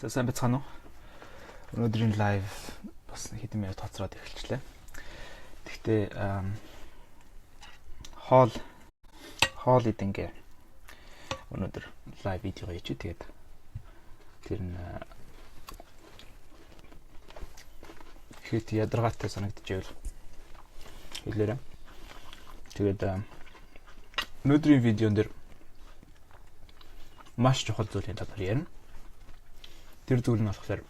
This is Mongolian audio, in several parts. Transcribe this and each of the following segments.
За, сайн байцгаана уу? Өнөөдрийн live бас хэдэн минут хоцроод эхэлчихлээ. Гэхдээ хоол хоол идэнгээ өнөөдөр live видео хийж, тэгээд тэр нь ихэд ядаргаатай санагдчихвэл хэлээрэй. Тэгээд өнөөдрийн видеон дээр маш чухал зүйлийн талаар ярина. Тэр зүйл нь болохоор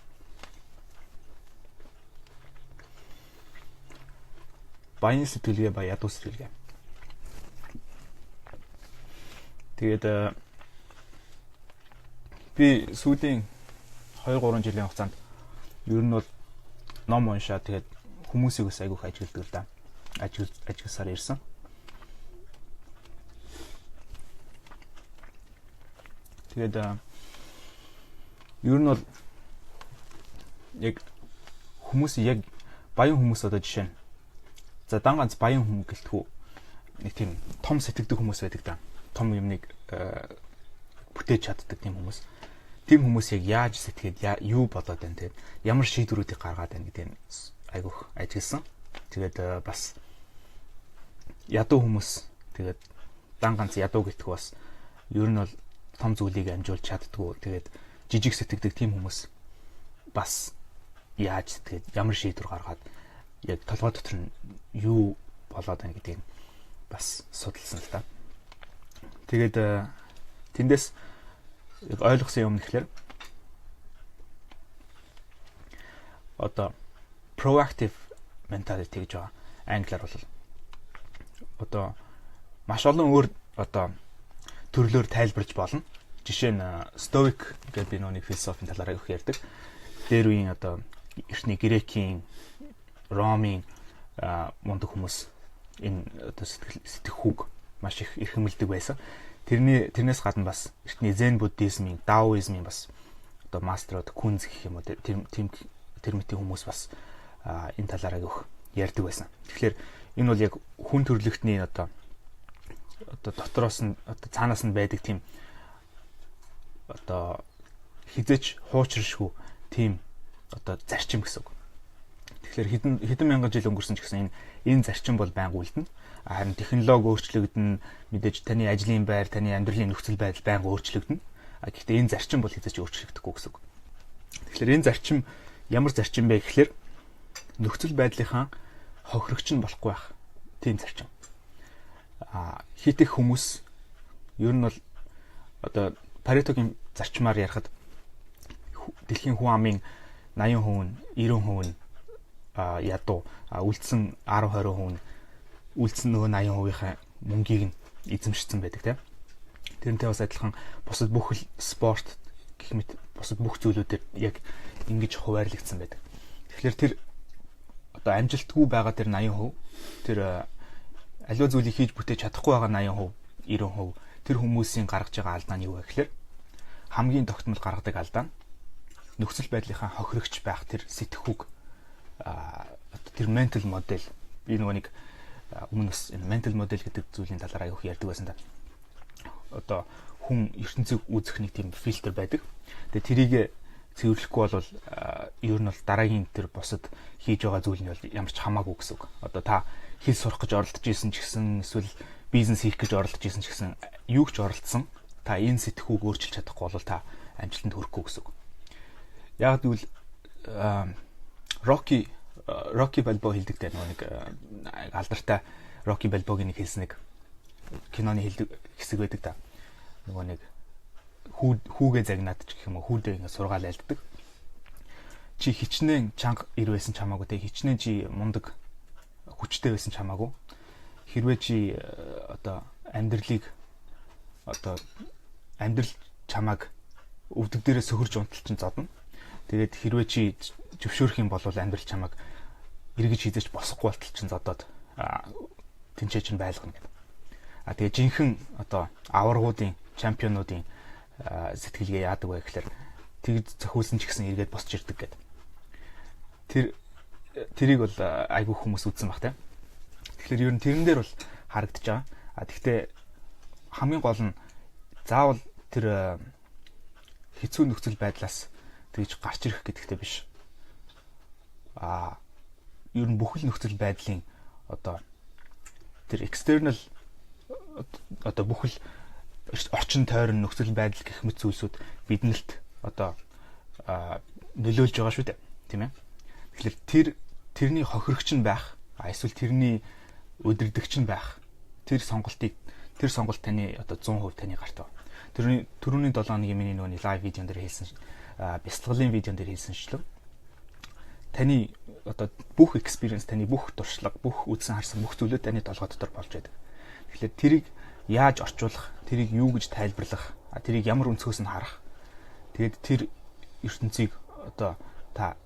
баян сэтгэлгээ ба ядуу сэтгэлгээ. Тэгээд би сүүлийн 2 3 жилийн хугацаанд ер нь бол ном уншаад, тэгээд хүмүүсийг бас айгүйх ажигладаг л да. Ажигласаар ирсэн. Тэгээд ер нь бол яг хүмүүс, яг баян хүмүүс, одоо жишээ нь, за, дан ганц баян хүн гэлтгүү, нэг тийм том сэтгэдэг хүмүүс байдаг да. Том юмныг бүтээж чаддаг тийм хүмүүс. Тийм хүмүүс яг яаж сэтгээд, юу болоод байна те, ямар шийдвэрүүдийг гаргаад байна гэдгийг айгүйх ажигласан. Тэгээд бас ядуу хүмүүс, тэгээд дан ганц ядуу гэдг бас ер нь бол том зүйлийг амжуулж чаддгүй. Тэгээд жижиг сэтгэдэг тийм хүмүүс бас яаж сэтгэгээд, ямар шийдвэр гаргаад, яг толгой дотор нь юу болоод байна гэдгийг бас судалсан л да. Тэгээд тэндээс яг ойлгосон юм нэхлээр одоо proactive mentality гэж байгаа. Англиар бол одоо маш олон өөр одоо төрлөөр тайлбарж болно. Жишээ нь, stoic гэдэг би нэг философийн талаар их ярьдаг. Дээр үеийн одоо эртний Грекийн, Ромын мундаг хүмүүс энэ одоо сэтгэл сэтгэхүйг маш их эрхэмлэдэг байсан. Тэрнээс гадна бас эртний зен буддизмын, даоизмын бас одоо мастерууд, күнз гэх юм уу, тэр тийм тэр мэтийн хүмүүс бас энэ талаар агиох ярьдаг байсан. Тэгэхээр энэ бол яг хүн төрөлхтний одоо дотроос нь, одоо цаанаас нь байдаг тийм одоо хизээч хуучршгүй тийм одоо зарчим гэсэн үг. Тэгэхээр хэдэн хэдэн мянган жил өнгөрсөн ч гэсэн энэ зарчим бол байнга үлдэнэ. Харин технологи өөрчлөгдөнө, мэдээж таны ажлын байр, таны амьдралын нөхцөл байдал байнга өөрчлөгдөнө. А гэхдээ энэ зарчим бол хизээч өөрчлөгдөхгүй гэсэн үг. Тэгэхээр энэ зарчим ямар зарчим бэ гэхлээр нөхцөл байдлынхаа хохирогч нь болохгүй байх тийм зарчим. А хит их хүмүүс ер нь бол одоо Паретогийн зарчмаар ярихад дэлхийн хүн амын 80% нь, 90% нь ядуу, үлдсэн 10 20% нь үлдсэн нөгөө 80%-ийнхаа мөнгийг нь эзэмшсэн байдаг, тийм. Тэрнтэй бас адилхан бусад бүх спорт гэх мэт бусад бүх зүйлүүдээр яг ингэж хуваарлагдсан байдаг. Тэгэхээр тэр одоо амжилтгүй байгаа тэр 80%, тэр аливаа зүйлийг хийж бүтээж чадахгүй байгаа 80%, 90% тэр хүмүүсийн гаргаж байгаа алдаа нь юу вэ гэхээр хамгийн тогтмол гаргадаг алдаа нь нөхцөл байдлынхаа хохирогч байх тэр сэтгхүүг, тэр mental model. Би нөгөө нэг өмнө бас энэ mental model гэдэг зүйлийн талаар аяух ярьдаг байсан да. Одоо хүн ертөнцийг үзэх нэг тийм фильтр байдаг. Тэгээ тэрийг цэвэрлэхгүй бол ер нь бол дараагийн тэр бусад хийж байгаа зүйл нь бол ямар ч хамаагүй гэсэн үг. Одоо та хэл сурах гэж оролдож исэн ч гэсэн, эсвэл бизнес хийх гэж оролдож исэн ч гэсэн, юу ч оролдсон та энэ сэтгхүүг өөрчилж чадахгүй бол та амжилтанд хүрэхгүй гэсэн үг. Яг гэвэл Рокки Балбо хэлдэг дээ, нөгөө нэг алдартай Рокки Балбогийн нэг хэлсэн нэг киноны хэлдэг хэсэг байдаг та. Нөгөө нэг хүүгээ загнаад ч гэх юм уу, хүүдээ ингээ сургаал айлддаг. Чи хичнээн чанга ир байсан ч хамаагүй те, хичнээн чи мундаг хүчтэй байсан ч хамаагүй. Хэрвээ чи одоо амьдралыг, одоо амьдрал чамааг өвдөг дээрээ сөхөрж унтал чинь зодно. Тэгээд хэрвээ чи зөвшөөрөх юм бол амьдрал чамааг эргэж хизээч босохгүй болтол чинь зодоод тэнцээ чинь байлгана гэдэг. А тэгээ жинхэнэ одоо аваргуудын, чемпионуудын сэтгэлгээ яадаг вэ гэхээр тэгж зохиулсан ч гэсэн эргээд босч ирдэг гэдэг. Тэрийг бол айгүй хүмүүс үзсэн баг те. Тэгэхээр ер нь тэрэн дээр бол харагдаж байгаа. А тэгтээ хамгийн гол нь заавал тэр хэцүү нөхцөл байдлаас тэгж гарч ирэх гэдэгтэй биш. Ер нь бүхэл нөхцөл байдлын одоо тэр external одоо бүхэл орчин тойрон, нөхцөл байдал гэх мэт зүйлсүүд биднэлт одоо нөлөөлж байгаа шүү дээ. Тийм ээ. Тэгэхээр тэрний хохирогч нь байх, эсвэл тэрний удирдагч нь байх тэр сонголтыг, тэр сонголт таны одоо 100% таны гарт байна. Тэрний түрүүний 7 хоногийн миний нөгөө live видеон дээр хэлсэн, бясалгалын видеон дээр хэлсэнчлэн таны одоо бүх experience, таны бүх туршлага, бүх үзсэн харсан бүх зүйлүүд таны толгой дотор болж байдаг. Тэгэхээр тэрийг яаж орчуулах, тэрийг юу гэж тайлбарлах, тэрийг ямар өнцгөөс нь харах. Тэгээд тэр ертөнцийг одоо та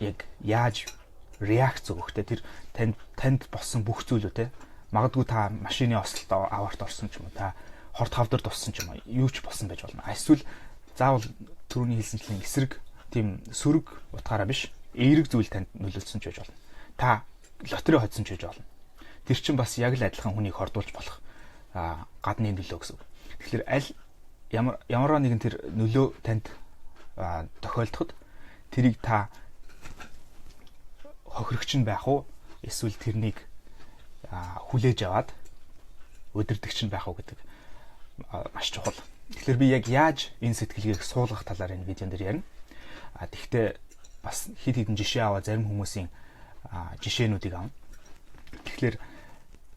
яг яаж реакц өгөх те, тэр танд болсон бүх зүйлүүд те, магадгүй та машины осолд, аварт орсон ч юм уу, та хорт хавдарт болсон ч юм уу, юу ч болсон байж болно. Эсвэл заавал түрүүний хэлсэнчлэн эсрэг тийм сөрөг утгаараа биш, эерэг зүйл танд нөлөөлсөн ч байж болно. Та лотерей хоцсон ч байж болно. Тэр чинь бас яг л адилхан хүнийг хордуулж болох гадны нөлөө гэсэн үг. Тэгэхээр аль ямар ямар нэгэн тэр нөлөө танд тохиолдоход тэрийг та хохирогч нь байх уу, эсвэл тэрнийг хүлээж аваад удирдагч нь байх уу гэдэг маш чухал. Тэгэхээр би яг яаж энэ сэтгэлгээг суулгах талаар энэ видеон дээр ярина. Тэгвэл бас хэд хэдэн жишээ аваа, зарим хүмүүсийн жишээнүүдийг авна. Тэгэхээр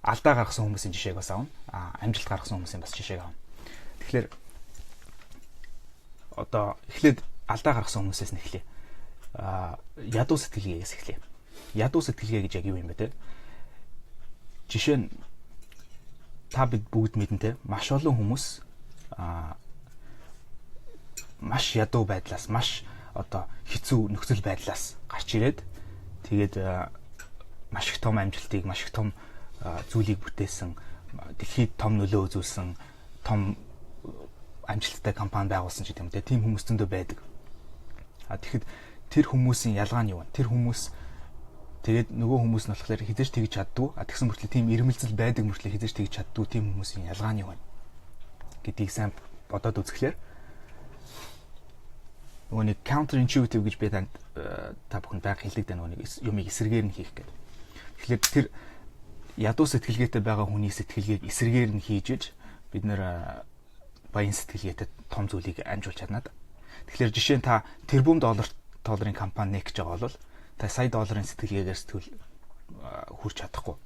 алдаа гаргасан хүмүүсийн жишээг бас авна. Амжилт гаргасан хүмүүсийн бас жишээг авна. Тэгэхээр одоо эхлээд алдаа гаргасан хүмүүсээс нь эхлэе. Ядуу сэтгэлгээгээс эхлэе. Ядуу сэтгэлгээ гэж яг юу юм бэ те? Жишээ нь та бид бүгд мэднэ те. Маш олон хүмүүс маш ядуу байдлаас, маш одоо хэцүү нөхцөл байдлаас гарч ирээд, тэгээд маш их том амжилтыг, маш их том зүйлийг бүтээсэн, дэлхийд том нөлөө үзүүлсэн, том амжилттай компани байгуулсан ч гэдэг юм те, тийм хүмүүс зөндөө байдаг. А тэгэхэд тэр хүмүүсийн ялгаа нь юу вэ? Тэр хүмүүс, тэгээд нөгөө хүмүүс нь болохоор хэзээ ч тэгж чаддгүй. А тэгсэн мөртлөө тийм ирмэлзэл байдаг мөртлөө хэзээ ч тэгж чаддгүй тийм хүмүүсийн ялгаа нь юу вэ гэдгийг сайн бодоод үзэхлээр нөгөө нэг counter intuitive гэж би танд та бүхэнд байнга хэлдэг дээ, нөгөө нэг юмыг эсрэгээр нь хийх гэдэг. Тэгэхээр тэр ядуу сэтгэлгээтэй байгаа хүний сэтгэлгээг эсрэгээр нь хийж иж бид нэр баян сэтгэлгээтэй том зүйлийг амжуулж чадна. Тэгэхээр жишээ нь та тэрбум долларын компани нээх гэж байгаа бол та сая долларын сэтгэлгээгээр сэтгэл хүрч чадахгүй.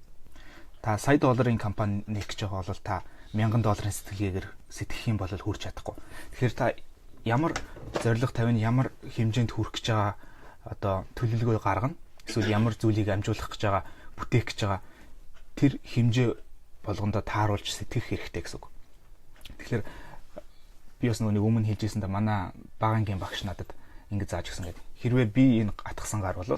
Та сая долларын компани нээх гэж байгаа бол та мянган долларын сэтгэлгээгээр сэтгэх юм бол хүрч чадахгүй. Тэгэхээр та ямар зорилго тавина, ямар хэмжээнд хүрэх гэж байгаа одоо төлөвлөгөө гаргана. Эсвэл ямар зүйлийг амжуулах гэж байгаа, бүтээх гэж байгаа тэр хэмжээ болгондоо тааруулж сэтгэх хэрэгтэй гэсэн үг. Тэгэхээр би бас нөгөө нэг өмнө хэлжсэн да, манай бага ангийн багш надад ингэж зааж өгсөн гэдэг. Хэрвээ би энэ атгсан гар бол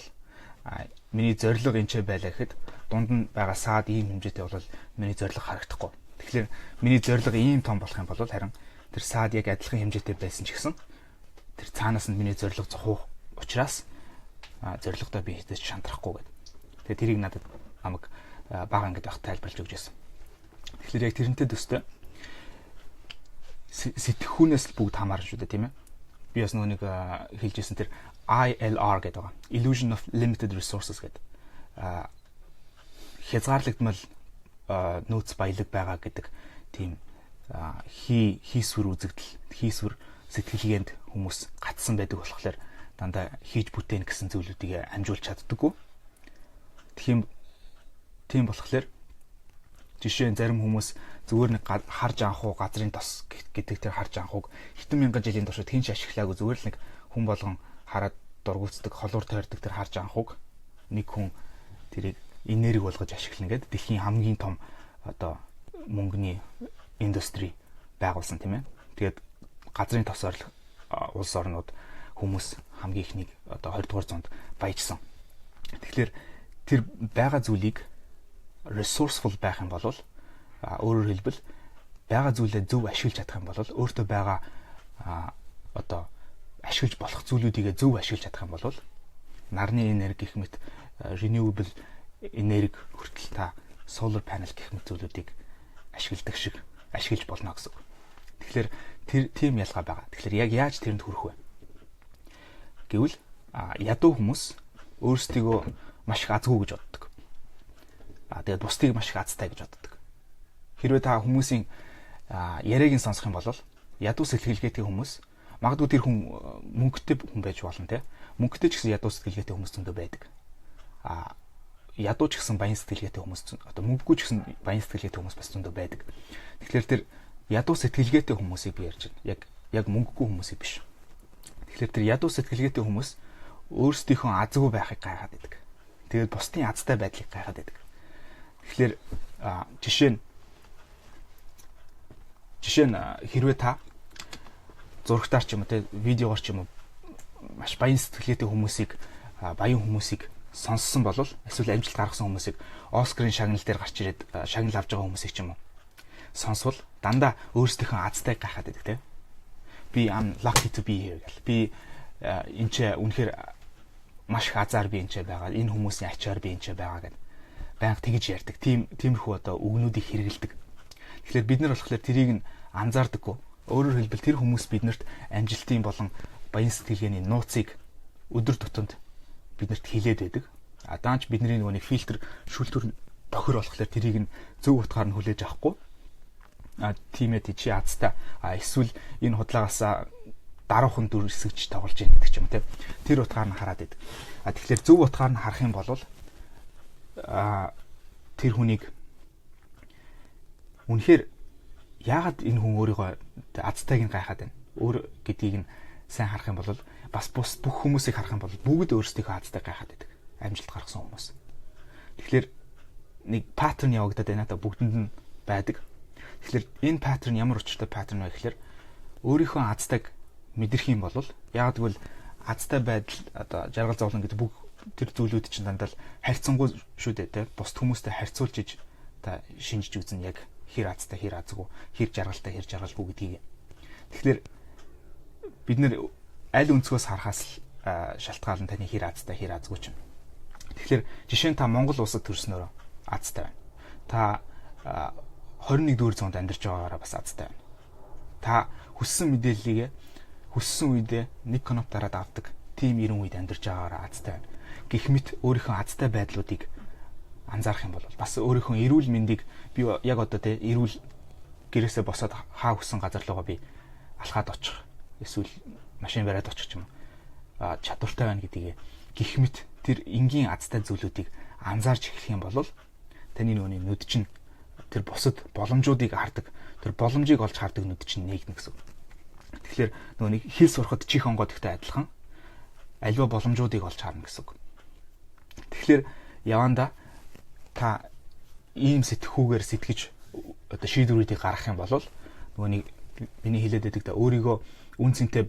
миний зорилго энэ ч байлаа гэхэд дунд нь байгаа саад ийм хэмжээтэй бол миний зорилго харагдахгүй. Тэгэхээр миний зорилго ийм том болох юм бол харин тэр саад яг адилхан хэмжээтэй байсан ч гэсэн тэр цаанаас нь миний зорилго зохиох учраас зорилгодоо би хэзээ ч шантрахгүй гэдэг. Тэгээ тэрийг надад намайг бага ангид байх тайлбарлаж өгч байсан. Тэгэхээр яг тэрнтэй төстэй сэтгэхүйнээс л бүгд хамаарна шүү дээ, тийм ээ. Би бас нөгөө нэг хэлжсэн тэр ILR гэдэг байгаа. Illusion of Limited Resources гэдэг. Хязгаарлагдмал нөөц баялаг байгаа гэдэг тийм хийсвэр үзэгдэл, хийсвэр сэтгэлгээнд хүмүүс гацсан байдаг болохоор дандаа хийж бүтээн гэсэн зүйлүүдийг амжуулж чаддаггүй. Тийм болохоор жишээ нь зарим хүмүүс зүгээр нэг харж анхуу, газрын тос гэдэг тэр харж анхууг хэдэн мянган жилийн туршид хэн ч ашиглаагүй, зүгээр л нэг хүн болгон хараад дургүйцдэг, холуур тойрдог тэр харж анхууг нэг хүн тэрийг энерги болгож ашиглана гэдэг дэлхийн хамгийн том одоо мөнгөний индустри байгуулсан, тийм ээ. Тэгээд газрын тосоор улс орнууд, хүмүүс хамгийн ихнийг одоо 20 дугаар зуунд баяжсан. Тэгэхээр тэр байгаа зүйлийг resourceful байх юм бол, өөрөөр хэлбэл байгаа зүйлээ зөв ашиглаж чадах юм бол, өөртөө байгаа одоо ашиглаж болох зүйлүүдийг зөв ашиглаж чадах юм бол нарны энерги гэх мэт, renewable энерги хүртэл та solar panel гэх мэт зүйлүүдийг ашигладаг шиг ашиглаж болно гэсэн үг. Тэгэхээр тэр тийм ялгаа байгаа. Тэгэхээр яг яаж тэрэнд хүрэх вэ? Гэвэл ядуу хүмүүс өөрсдийгөө маш их азгүй гэж боддог. Тэгээд бусдыг маш их азтай гэж боддог. Хэрвээ та хүмүүсийн яриаг нь сонсох юм бол ядуу сэтгэлгээтэй хүмүүс магадгүй тэр хүн мөнгөтэй хүн байж болно те. Мөнгөтэй ч гэсэн ядуу сэтгэлгээтэй хүмүүс зөндөө байдаг. Ядуу ч гэсэн баян сэтгэлгээтэй хүмүүс, одоо мөнгөгүй ч гэсэн баян сэтгэлгээтэй хүмүүс бас зөндөө байдаг. Тэгэхээр тэр ядуу сэтгэлгээтэй хүмүүсийг би ярьж байна. Яг мөнгөгүй хүмүүсийг биш. Тэгэхээр тэр ядуу сэтгэлгээтэй хүмүүс өөрсдийнхөө азгүй байхыг гайхаад байдаг. Тэгээд бусдын азтай байдлыг гайхаад байдаг. Тэгэхээр жишээ нь хэрвээ та зурагтаар ч юм уу те, видеогоор ч юм уу маш баян сэтгэлгээтэй хүмүүсийг, баян хүмүүсийг сонссон бол, эсвэл амжилт гаргасан хүмүүсийг, Оскарын шагнал дээр гарч ирээд шагнал авч байгаа хүмүүсийг ч юм уу сонсвол дандаа өөрсдийнхөө азтай гайхаад байдаг те. Би "I'm lucky to be here" гэл. Би энэ ч үнэхээр маш их азаар би энэ ч байгаа. Энэ хүмүүсийн ачаар би энэ ч байгаа гэд байнга тэгж ярьдаг. Тиймэрхүү одоо үгнүүдийг хэрэглэдэг. Тэгэхээр бид нар болохоор тэрийг нь анзаардаггүй. Өөрөөр хэлбэл, тэр хүмүүс биднэрт амжилтын болон баян сэтгэлгээний нууцыг өдөр тутамд биднэрт хэлээд байдаг. А даанч бидний нөгөө нэг фильтр, шүлтүр тохир болохоор тэрийг нь зөв утгаар нь хүлээж авахгүй. А тийм ээ, чи азтай. А эсвэл энэ худлаагаас даруухан дүрсгэж тоглож яах гэдэг ч юм те. Тэр утгаар нь хараад байдаг. А тэгэхээр зөв утгаар нь харах юм бол тэр хүнийг үнэхээр яагаад энэ хүн өөрийгөө азтайг нь гайхаад байна? Өөр гэдгийг нь сайн харах юм бол, бас бус бүх хүмүүсийг харах юм бол бүгд өөрсдийнхөө азтайг гайхаад байдаг. Амжилт гаргасан хүмүүс. Тэгэхээр нэг pattern явагдаад байна та, бүгдэнд нь байдаг. Тэгэхээр энэ pattern ямар учиртай pattern вэ гэхээр өөрийнхөө азтайг мэдрэх юм бол, яг гэвэл азтай байдал, одоо жаргал зовлон гэдэг бүх тэр зүйлүүд чинь дандаа л харьцангуй шүү дээ, те. Бусд хүмүүстэй харьцуулж иж та шинжиж үзнэ, яг хэр азтай, хэр азгүй, хэр жаргалтай, хэр жаргалгүй гэдгийг. Тэгэхээр бид нэр аль өнцгөөс харахаас шалтгаалan таны хэр азтай, хэр азгүй чинь. Тэгэхээр жишээ нь та Монгол улсад төрснөөр азтай байна. Та 21 дугаар зуунд амьдарч байгаагаараа бас азтай байна. Та хүссэн мэдээллийг хүссэн үедээ нэг кноп дараад авдаг тийм 90 үед амьдарч байгаагаараа азтай байна. Гэх мэт өөрийнхөө азтай байдлуудыг анзаарах юм бол, бас өөрийнхөө эрүүл мэндийг, би яг одоо те эрүүл, гэрээсээ босоод хаа хүссэн газар руугаа би алхаад очих эсвэл машин бариад очих ч юм уу чадвартай байна гэдгийг, гэх мэт тэр энгийн азтай зүйлүүдийг анзаарч эхлэх юм бол таны нөгөөний нүд чинь тэр бусад боломжуудыг хардаг, тэр боломжийг олж хардаг нүд чинь нээгдэнэ гэсэн. Тэгэхээр нөгөө нэг хэл сурахад чих онгойдогтой адилхан аливаа боломжуудыг олж харна гэсэн үг. Тэгэхээр яванда та ийм сэтгхүүгээр сэтгэж одоо шийдвэрүүдийг гаргах юм бол нөгөө нэг миний хэлээд байдаг та, өөрийгөө үнэ цэнтэй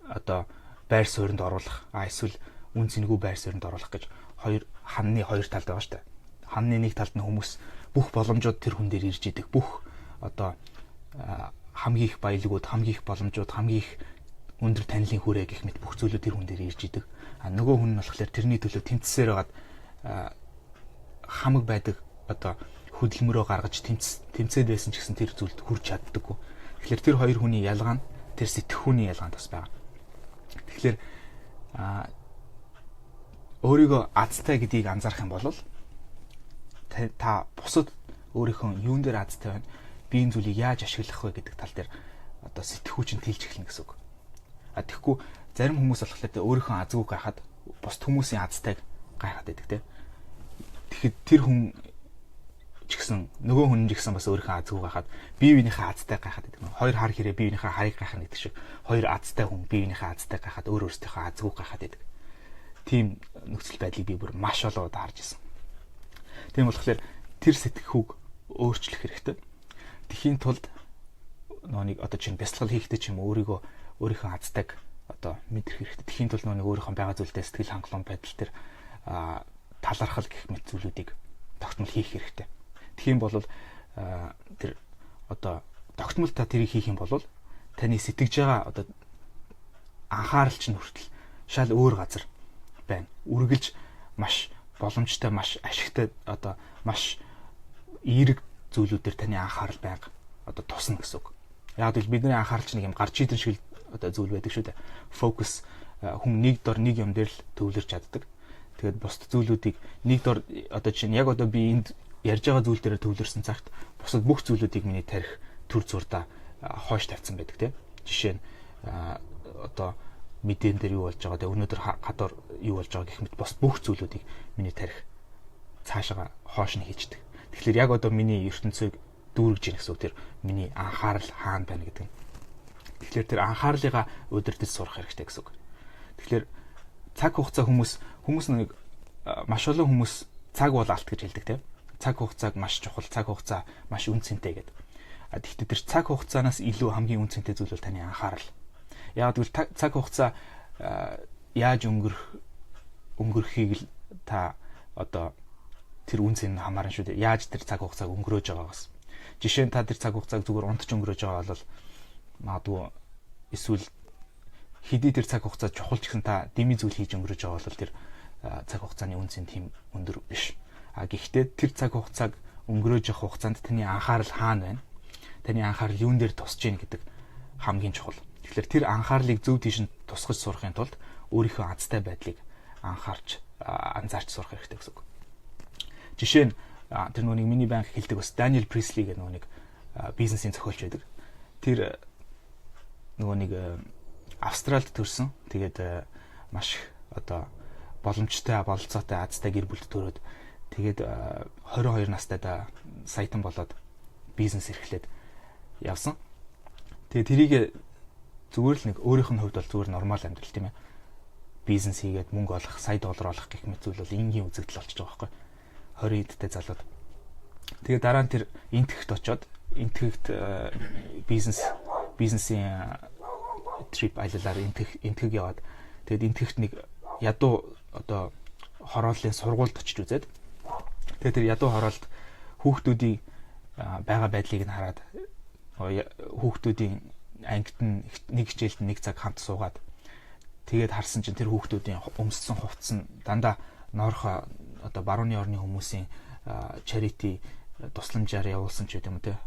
одоо байр сууринд оруулах, эсвэл үнэ цэнгүй байр сууринд оруулах гэж хоёр ханны хоёр талд байгаа шүү дээ. Ханны нэг талд нь хүмүүс бүх боломжууд тэр хүн дээр ирж идэг. Бүх одоо хамгийн их баялагууд, хамгийн их боломжууд, хамгийн их өндөр танилын хүрээ гэх мэт бүх зүйлүүд тэр хүн дээр ирж идэг. А нөгөө хүн нь болохоор тэрний төлөө тэмцсээр байгаад хамаг байдаг одоо хөдөлмөрөө гаргаж тэмцээд байсан ч гэсэн тэр зүйлд хүрч чаддаггүй. Тэгэхээр тэр хоёр хүний ялгаа нь тэр сэтгхүүний ялгаанд бас байгаа. Тэгэхээр өөрийгөө азтай гэдгийг анзаарах юм бол та бусад өөрийнхөө юун дээр азтай байна, би энэ зүйлийг яаж ашиглах вэ гэдэг тал дээр одоо сэтгхүү чинь тэлж эхэлнэ гэсэн үг. А тэгэхгүй зарим хүмүүс болохоор өөрийнхөө азгүй гайхаад бусад хүмүүсийн азтайг гайхаад байдаг, те. Тэгэхэд тэр хүн ч гэсэн, нөгөө хүн ч гэсэн бас өөрийнхөө азгүй гайхаад, бие биенийхээ азтай гайхаад байдаг. Хоёр хар хэрээ бие биенийхээ харыг гайхах гэдэг шиг хоёр азтай хүн бие биенийхээ азтай гайхаад, өөр өөрсдийнхөө азгүй гайхаад байдаг. Тийм нөхцөл байдлыг би бүр маш олон удаа харж ирсэн. Тийм болохоор тэр сэтгхүүг өөрчлөх хэрэгтэй. Тэхийн тулд нөгөө нэг одоо чинь бясалгал хийхдээ ч юм өөрийгөө, өөрийнхөө азтайг одоо мэдрэх хэрэгтэй. Тэхийн тулд нөгөө нэг өөрийнхөө байгаа зүйлдээ сэтгэл хангалуун байдал дээр талархал гэх мэт зүйлүүдийг тогтмол хийх хэрэгтэй. Тэгэх юм бол тэр одоо тогтмол та тэрийг хийх юм бол таны сэтгэж байгаа одоо анхаарал чинь хүртэл шал өөр газар байна. Үргэлж маш боломжтой, маш ашигтай, одоо маш эерэг зүйлүүдээр таны анхаарал байнга одоо тусна гэсэн үг. Яг л бидний анхаарал чинь нэг юм гарч идэн шиг одоо зүйл байдаг шүү дээ. Focus Хүн нэг дор нэг юм дээр л төвлөрч чаддаг. Тэгээд бусад зүйлүүдийг нэг дор, одоо жишээ нь яг одоо би энд ярьж байгаа зүйл дээр төвлөрсөн цагт бусад бүх зүйлүүдийг миний тархи түр зуурдаа хойш тавьсан байдаг, тийм. Жишээ нь одоо мэдээн дээр юу болж байгаа, тэгээ өнөөдөр гадуур юу болж байгаа гэх мэт бус бүх зүйлүүдийг миний тархи цаашаа хоош нь хийчдэг. Тэгэхээр яг одоо миний ертөнцийг дүүргэж яах гэсэн үг, тэр миний анхаарал хаана байна гэдэг нь. Тэгэхээр тэр анхаарлыгаа удирдах сурах хэрэгтэй гэсэн үг. Тэгэхээр цаг хугацаа, хүмүүс хүмүүс нэг маш олон хүмүүс цаг бол алт гэж хэлдэг, тийм. Цаг хугацааг маш чухал, цаг хугацаа маш үнэ цэнтэй гэдэг. А тэгвэл тэр цаг хугацаанаас илүү хамгийн үнэ цэнтэй зүйл бол таны анхаарал. Яг гэвэл цаг хугацаа яаж өнгөрөхийг л та одоо тэр үнэ цэн хамаарна шүү дээ. Яаж тэр цаг хугацааг өнгөрөөж байгаагаас. Жишээ нь та тэр цаг хугацааг зүгээр унтж өнгөрөөж байгаа бол магадгүй, эсвэл хэдий тэр цаг хугацаа чухал ч гэсэн та дэмий зүйл хийж өнгөрөөж байгаа бол тэр цаг хугацааны үнэ цэн тийм өндөр биш. А гэхдээ тэр цаг хугацааг өнгөрөөж явах хугацаанд таны анхаарал хаана байна? Таны анхаарал юун дээр тусч гин гэдэг хамгийн чухал. Тэгэхээр тэр анхаарлыг зөв тийш нь тусгаж сурахын тулд өөрийнхөө азтай байдлыг анхаарч, анзаарч сурах хэрэгтэй гэсэн үг. Жишээ нь тэр нүг миний банк хэлдэг бас Даниэл Присли гэх нөгөө нэг бизнесийн зохиолч байдаг. Тэр нөгөө нэг Австралид төрсэн. Тэгээд маш одоо боломжтой, бололцоотой, азтай гэр бүлд төрөөд, тэгээд 22 настай да саятан болоод бизнес эрхлээд явсан. Тэгээд тэрийг зүгээр л нэг өөрийнх нь хувьд бол зүгээр нормал амьдрал, тийм ээ. Бизнес хийгээд мөнгө олох, сая доллар олох гэх мэт зүйл бол энгийн үзэгдэл болчихж байгаа байхгүй. 20 эдтэй залууд. Тэгээд дараа нь тэр Энэтхэгт очоод, Энэтхэгт бизнесийн trip аялалаар Энэтхэг яваад, тэгээд Энэтхэгт нэг ядуу одоо хорооллын сургуульд очиж үзээд, тэгээд тэр ядуу хороолд хүүхдүүдийн байгаа байдлыг нь хараад, хүүхдүүдийн ангид нь нэг хичээлд нэг цаг хамт суугаад, тэгээд харсан чинь тэр хүүхдүүдийн өмссөн хувцас нь дандаа ноорхоо одоо барууны орны хүмүүсийн charity тусламжаар явуулсан ч гэдэг юм, те,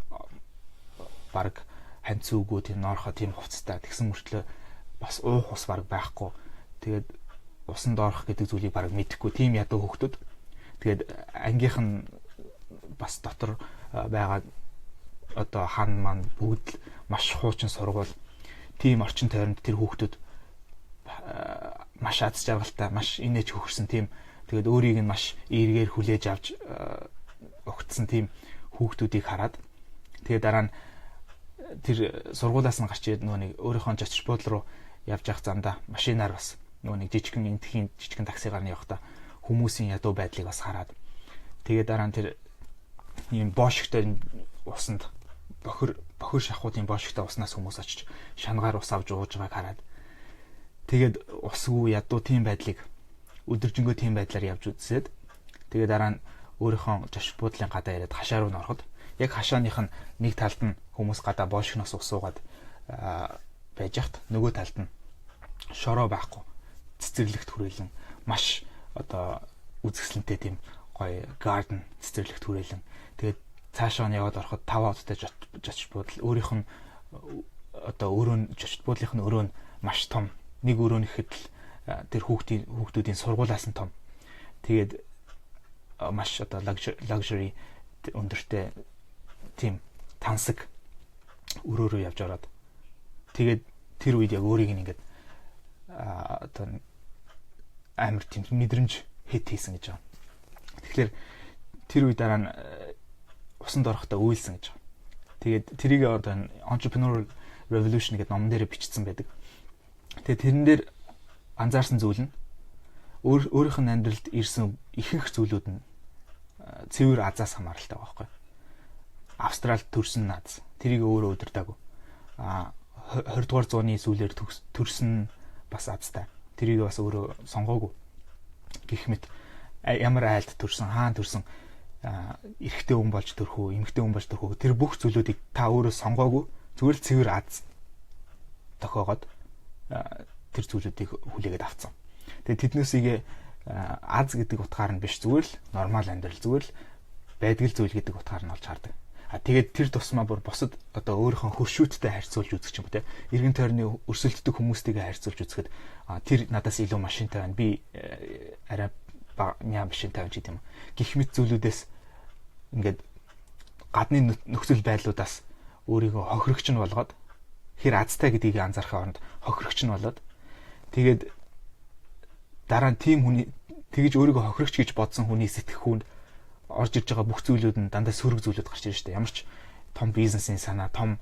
баг ханцуугүй тийм ноорхоо тийм хувцастай. Тэгсэн мөртлөө бас уух ус баг байхгүй, тэгээд усанд орох гэдэг зүйлийг баг мэдэхгүй тийм ядуу хүүхдүүд. Тэгээд ангийнх нь бас дотор байгаа одоо хан маань бүгд л маш хуучин сургууль, тийм орчин тойронд тэр хүүхдүүд маш аз жаргалтай, маш инээж хөхөрсөн тийм, тэгээд өөрийг нь маш эергээр хүлээж авч угтсан тийм хүүхдүүдийг хараад, тэгээд дараа нь тэр сургуулиас нь гарч ирээд нөгөө нэг өөрийнхөө жочид буудлын руу явж явах замдаа машинаар бас нөгөө нэг жижигхэн Энэтхэгийн жижигхэн таксигаар нь явахдаа хүмүүсийн ядуу байдлыг бас хараад, тэгээд дараа нь тэр ийм боошигтой усанд, бохир бохир шахуудын боошигтой уснаас хүмүүс очиж шангаар ус авч ууж байгааг хараад, тэгээд усгүй ядуу тийм байдлыг өдөржингөө тийм байдлаар явж үзсээд, тэгээд дараа нь өөрийнхөө жочид буудлын гадаа ирээд хашаа руу н ороход яг хашааных нь нэг талд нь хүмүүс гадаа боошигноос ус уугаад байж хат нөгөө талд нь шороо байхгүй, цэцэрлэгт хүрээлэн маш одоо үзэсгэлэнтэй тийм гоё garden, цэцэрлэгт хүрээлэн, тэгээд цаашаа нь яваад ороход 5 одтой жочид буудал, өөрийнх нь одоо өрөө нь, жочид буудлынх нь өрөө нь маш том, нэг өрөө нь гэхэд л тэр хүүхдүүдийн сургуулиас нь том, тэгээд маш одоо luxury өндөртэй тийм тансаг өрөө рүү явж ороод, тэгээд тэр үед яг өөрийг нь ингээд одоо амар тийм мэдрэмж хит хийсэн гэж байгаа. Тэгэхээр тэр үе дараа нь усанд орохдоо уйлсан гэж байгаа. Тэгээд тэрийг одоо Entrepreneurial Revolution гэдэг номон дээр бичсэн байдаг. Тэгээд тэрэн дээр анзаарсан зүйл нь өөрийнх нь амьдралд ирсэн ихэнх зүйлүүд нь цэвэр азаас хамааралтай байгаа байхгүй. Австралид төрсөн аз. Тэрийг өөрөө удирдаагүй. А 20 дугаар зууны сүүлээр төрсөн бас азтай. Тэрийг бас өөрөө сонгоогүй. Гэх мэт ямар айлд төрсөн, хаана төрсөн, эрэгтэй хүн болж төрөх үү, эмэгтэй хүн болж төрөх үү, тэр бүх зүйлүүдийг та өөрөө сонгоогүй, зүгээр л цэвэр аз тохиогоод тэр зүйлүүдийг хүлээгээд авцсан. Тэгээд тэднээсийг аз гэдэг утгаар нь биш, зүгээр л нормал амьдрал, зүгээр л байдгал зүйл гэдэг утгаар нь олж хардаг. А тэгээд тэр тусмаа бүр бусад одоо өөрийнхөө хөршүүдтэй харьцуулж үзэх юм те. Эргэн тойрны өрсөлддөг хүмүүстэйгээ харьцуулж үзэхэд тэр надаас илүү машинтай байна. Би арай ня машинтай байна гэдэг юм. Гэх мэт зүйлүүдээс ингээд гадны нөхцөл байдлуудаас өөрийгөө хохирогч нь болгоод, хэр азтай гэдгийг анзаарахын оронд хохирогч нь болоод, тэгээд дараа нь тийм хүний, тэгж өөрийгөө хохирогч гэж бодсон хүний сэтгэхүйнд орж ирж байгаа бүх зүйлүүд нь дандаа сөрөг зүйлүүд гарч ирж штэ. Ямар ч том бизнесийн санаа, том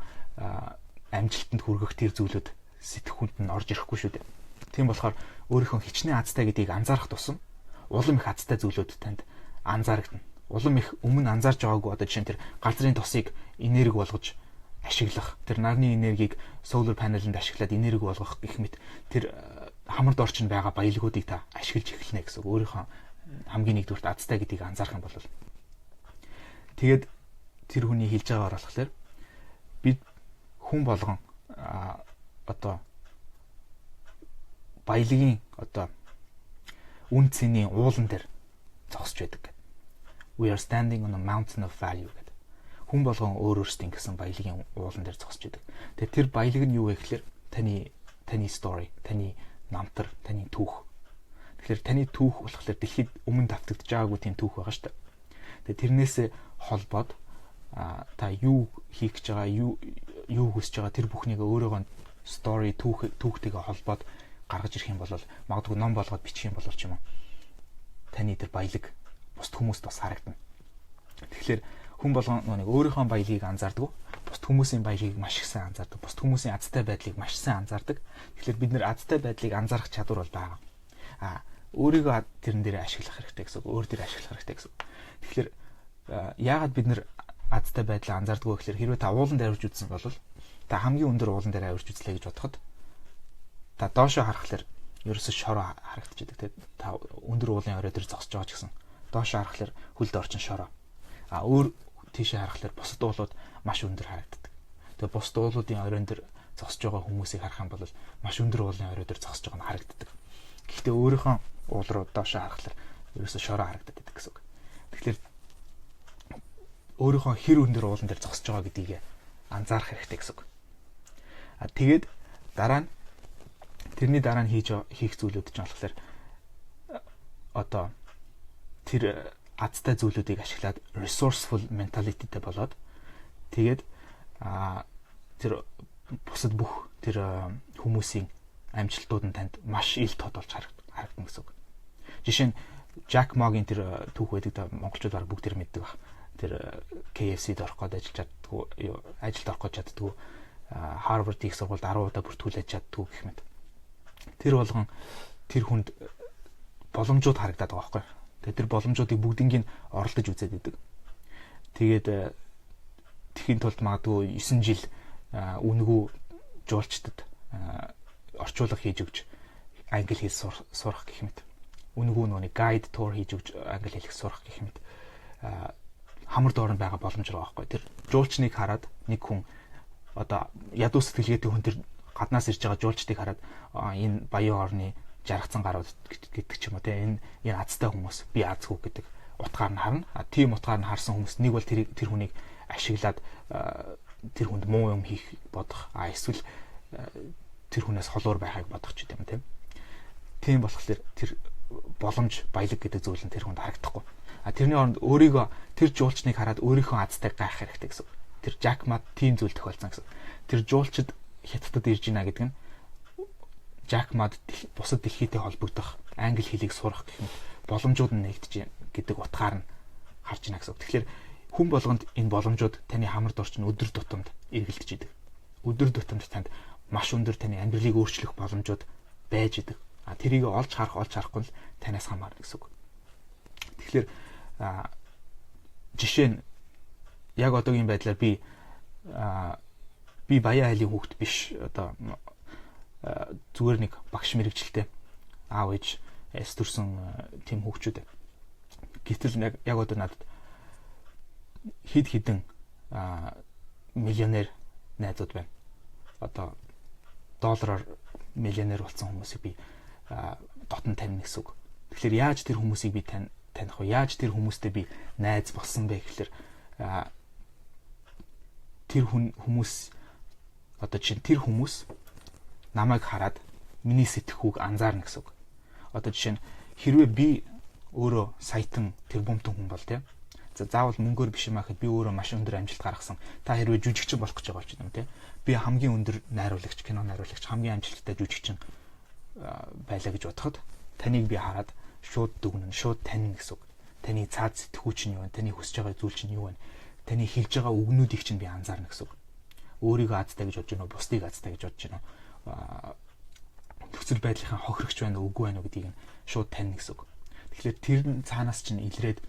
амжилтанд хүргэх тэр зүйлүүд сэтгэхүйнд нь орж ирэхгүй шүү дээ. Тийм болохоор өөрийнхөө хичнээн азтай гэдгийг анзаарах тусам улам их азтай зүйлүүд танд анзаарагдана. Улам их өмнө анзаарч байгаагүй, одоо жишээ нь тэр газрын тосыг энерги болгож ашиглах, тэр нарны энергийг solar panel-нд ашиглаад энерги болгох гэх мэт тэр хамар дор чинь байгаа баялагуудыг та ашиглаж эхэлнэ гэсэн. Өөрийнхөө хамгийн нэгдүгээрт азтай гэдгийг анзаарах юм бол. Тэгээд тэр хүний хэлж байгаагаар болохоор бид хүн болгон одоо баялагын, одоо үнэ цэний уулан дээр зогсож байдаг гэдэг. "We are standing on a mountain of value" гэдэг. Хүн болгон өөр өөрсдийн гэсэн баялагын уулан дээр зогсож байдаг. Тэгээд тэр баялаг нь юу вэ гэхээр таны story, таны намтар, таны түүх. Тэгэхээр таны түүх болохоор дэлхийд өмнө давтагдж байгаагүй тийм түүх байгаа шүү дээ. Тэгээд тэрнээсээ холбоод та юу хийх гэж байгаа, юу хүсэж байгаа, тэр бүхнийг өөрөөгөө story, түүхтэйгээ холбоод гаргаж ирэх юм бол, магадгүй ном болгоод бичих юм бол ч юм уу. Таны тэр баялаг бусад хүмүүст бас харагдана. Тэгэхээр хүн болгон нэг өөрийнхөө баялагийг анзаардаг, бусад хүмүүсийн баялагийг маш их сайн анзаардаг, бусад хүмүүсийн азтай байдлыг маш сайн анзаардаг. Тэгэхээр бид нэр азтай байдлыг анзаарах чадвар бол байгаа. А өөрийгөө тэрэн дээр ашиглах хэрэгтэй гэсэн үг. Өөр дээр ашиглах хэрэгтэй гэсэн үг. Тэгэхээр яагаад бид нэр азтай байдлаа анзаардаггүй гэхээр хэрвээ та уулан дээр авирч үзсэн бол, та хамгийн өндөр уулан дээр авирч үзлээ гэж бодоход, та доошоо харахаар ерөөсө шороо харагдчихэдэг. Тэ, та өндөр уулын орой дээр зогсож байгаа ч гэсэн доошоо харахаар хөлд орчин шороо. А өөр тийшээ харахаар бусад уулууд маш өндөр харагддаг. Тэгээ бусад уулуудын оройн дээр зогсож байгаа хүмүүсийг харах юм бол маш өндөр уулын орой дээр зогсож байгаа нь харагддаг. Гэхдээ өөрийнхөө уул руу доошоо харахаар ерөөсө шороо харагдаад байдаг гэсэн үг. Тэгэхээр өөрийнхөө хэр өндөр уулан дээр зогсож байгаа гэдгийг анзаарах хэрэгтэй гэсэн үг. А тэгээд дараа нь, тэрний дараа нь хийх зүйлүүд чинь болохоор одоо тэр азтай зүйлүүдийг ашиглаад resourceful mentality-тэй болоод, тэгээд тэр бусад бүх тэр хүмүүсийн амжилтууд нь танд маш ил тод болж харагдана гэсэн үг. Жишээ нь Jack Ma-гийн тэр түүх байдаг да, монголчууд баг бүгд тэр мэддэг байх. Тэр KFC-д орох гээд ажиллаж чаддгүй, ажилд орох гэж чаддгүй, Harvard их сургуульд 10 удаа бүртгүүлээд чаддгүй гэх мэт. Тэр болгон тэр хүнд боломжууд харагдаад байгаа байхгүй. Тэгээд тэр боломжуудыг бүгднийг оролдож үзээд идэг. Тэгээд тэгэхийн тулд магадгүй 9 жил үнэгүй жуулчдад орчуулга хийж өгч англи хэл сурах гэх мэт. Үнэгүй нөгөө guide tour хийж өгч англи хэлэх сурах гэх мэт хамар доор нь байгаа боломж байгаа байхгүй. Тэр жуулчныг хараад нэг хүн, одоо ядуу сэтгэлгээтэй хүн тэр гаднаас ирж байгаа жуулчдыг хараад энэ баян орны жаргацсан гарууд гэдэг ч юм уу те, энэ азтай хүмүүс, би азгүй гэдэг утгаар нь харна. А тийм утгаар нь харсан хүмүүс нэг бол тэр хүнийг ашиглаад тэр хүнд муу юм хийх бодох. А эсвэл тэр хүнээс холуур байхыг бодох ч гэдэм юм тийм. Тийм болохоор тэр боломж, баялаг гэдэг зүйл нь тэр хүнд харагдахгүй. А тэрний оронд өөрийгөө, тэр жуулчныг хараад өөрийнхөө азтайг гайхах хэрэгтэй гэсэн. Тэр Jack Ma тийм зүйл тохиолдсон гэсэн. Тэр жуулчид Хятадд ирж байна гэдэг нь Jack Ma бусад дэлхийтэй холбогдох, англи хэлийг сурах гэх мэт боломжууд нь нэгдэж гэдэг утгаар нь харж байна гэсэн. Тэгэхээр хүн болгонд энэ боломжууд таны хамар дор чинь өдөр тутамд эргэлдэж идэг. Өдөр тутамд танд маш өндөр таны амьдралыг өөрчлөх боломжууд байж идэг. А тэрийг олж харах, олж харахгүй нь танаас хамаарна гэсэн үг. Тэгэхээр жишээ нь яг одоогийн байдлаар би баян айлын хүүхэд биш, одоо зүгээр нэг багш мэргэжилтэй, аав ээж эс төрсэн тийм хүүхчүүд. Гэтэл яг одоо надад хэд хэдэн миллионер найзууд байна. Одоо доллараар миллионер болсон хүмүүсийг би дотн танина гэсэн үг. Тэгэхээр яаж тэр хүмүүсийг би таних вэ? Яаж тэр хүмүүстэй би найз болсон бэ гэхлээр Тэр хүн хүмүүс одоо жишээ нь тэр хүмүүс намайг хараад миний сэтгхүүг анзаарна гэсэн үг. Одоо жишээ нь хэрвээ би өөрөө саятан тэрбумтан хүн бол, тийм. За, заавал мөнгөөр биш юм аа гэхэд би өөрөө маш өндөр амжилт гаргасан. Та хэрвээ жүжигчин болох гэж байгаа ч юм, тийм. Би хамгийн өндөр найруулагч, кино найруулагч, хамгийн амжилттай жүжигчин байлаа гэж бодоход таныг би хараад шууд дүгнэн, шууд танина гэсэн үг. Таны цаад сэтгхүү чинь юу вэ? Таны хүсэж байгаа зүйл чинь юу вэ? Таны хэлж байгаа үгнүүдийг чинь би анзаарна гэсэн үг. Өөрийгөө азтай гэж бодож байна уу? Бусдыг азтай гэж бодож байна уу? Нөхцөл байдлынхаа хохирогч байна уу, үгүй байна уу гэдгийг нь шууд танина гэсэн үг. Тэгэхээр тэр цаанаас чинь илрээд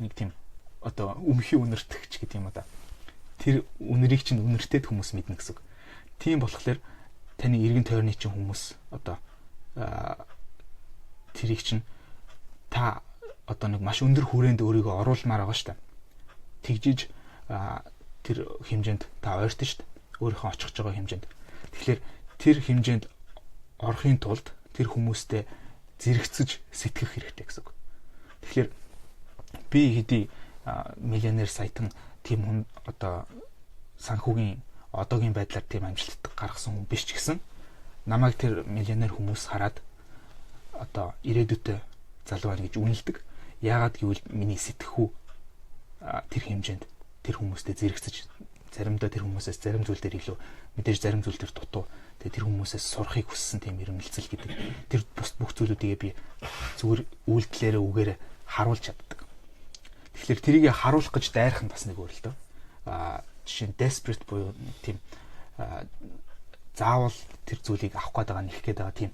нэг тийм одоо өмхий үнэртгч гэдэг юм да. Тэр үнэрийг чинь үнэртэд хүмүүс мэднэ гэсэн үг. Тийм болохоор таны эргэн тойрны чинь хүмүүс одоо тэрийг чинь та одоо нэг маш өндөр хүрээнд өөрийгөө оруулмаар байгаа шүү дээ. Тэгжиж тэр хэмжээнд та ойртон шүү дээ. Өөрийнхөө очих байгаа хэмжээнд. Тэгэхээр тэр хэмжээнд орохын тулд тэр хүмүүстэй зэрэгцэж сэтгэх хэрэгтэй гэсэн үг. Тэгэхээр би хэдий миллионер, саятан тийм хүн, одоо санхүүгийн одоогийн байдлаар тийм амжилт гаргасан хүн биш ч гэсэн намайг тэр миллионер хүмүүс хараад одоо ирээдүйтэй залуу байна гэж үнэлдэг. Яагаад гэвэл миний сэтгхүү тэр хэмжээнд тэр хүмүүстэй зэрэгцэж, заримдаа тэр хүмүүсээс зарим зүйл дээр илүү, мэдээж зарим зүйл дээр дутуу, тэгээ тэр хүмүүсээс сурахыг хүссэн тийм эрмэлзэл гэдэг тэр бус бүх зүйлүүдийг би зүгээр үйлдэлээрээ, үгээрээ харуулж чаддаг. Тэгэхээр тэрийг харуулах гэж дайрах нь бас нэг өөр л дөө. Жишээ нь desperate буюу тийм заавал тэр зүйлийг авах гээд байгаа, нэх гээд байгаа тийм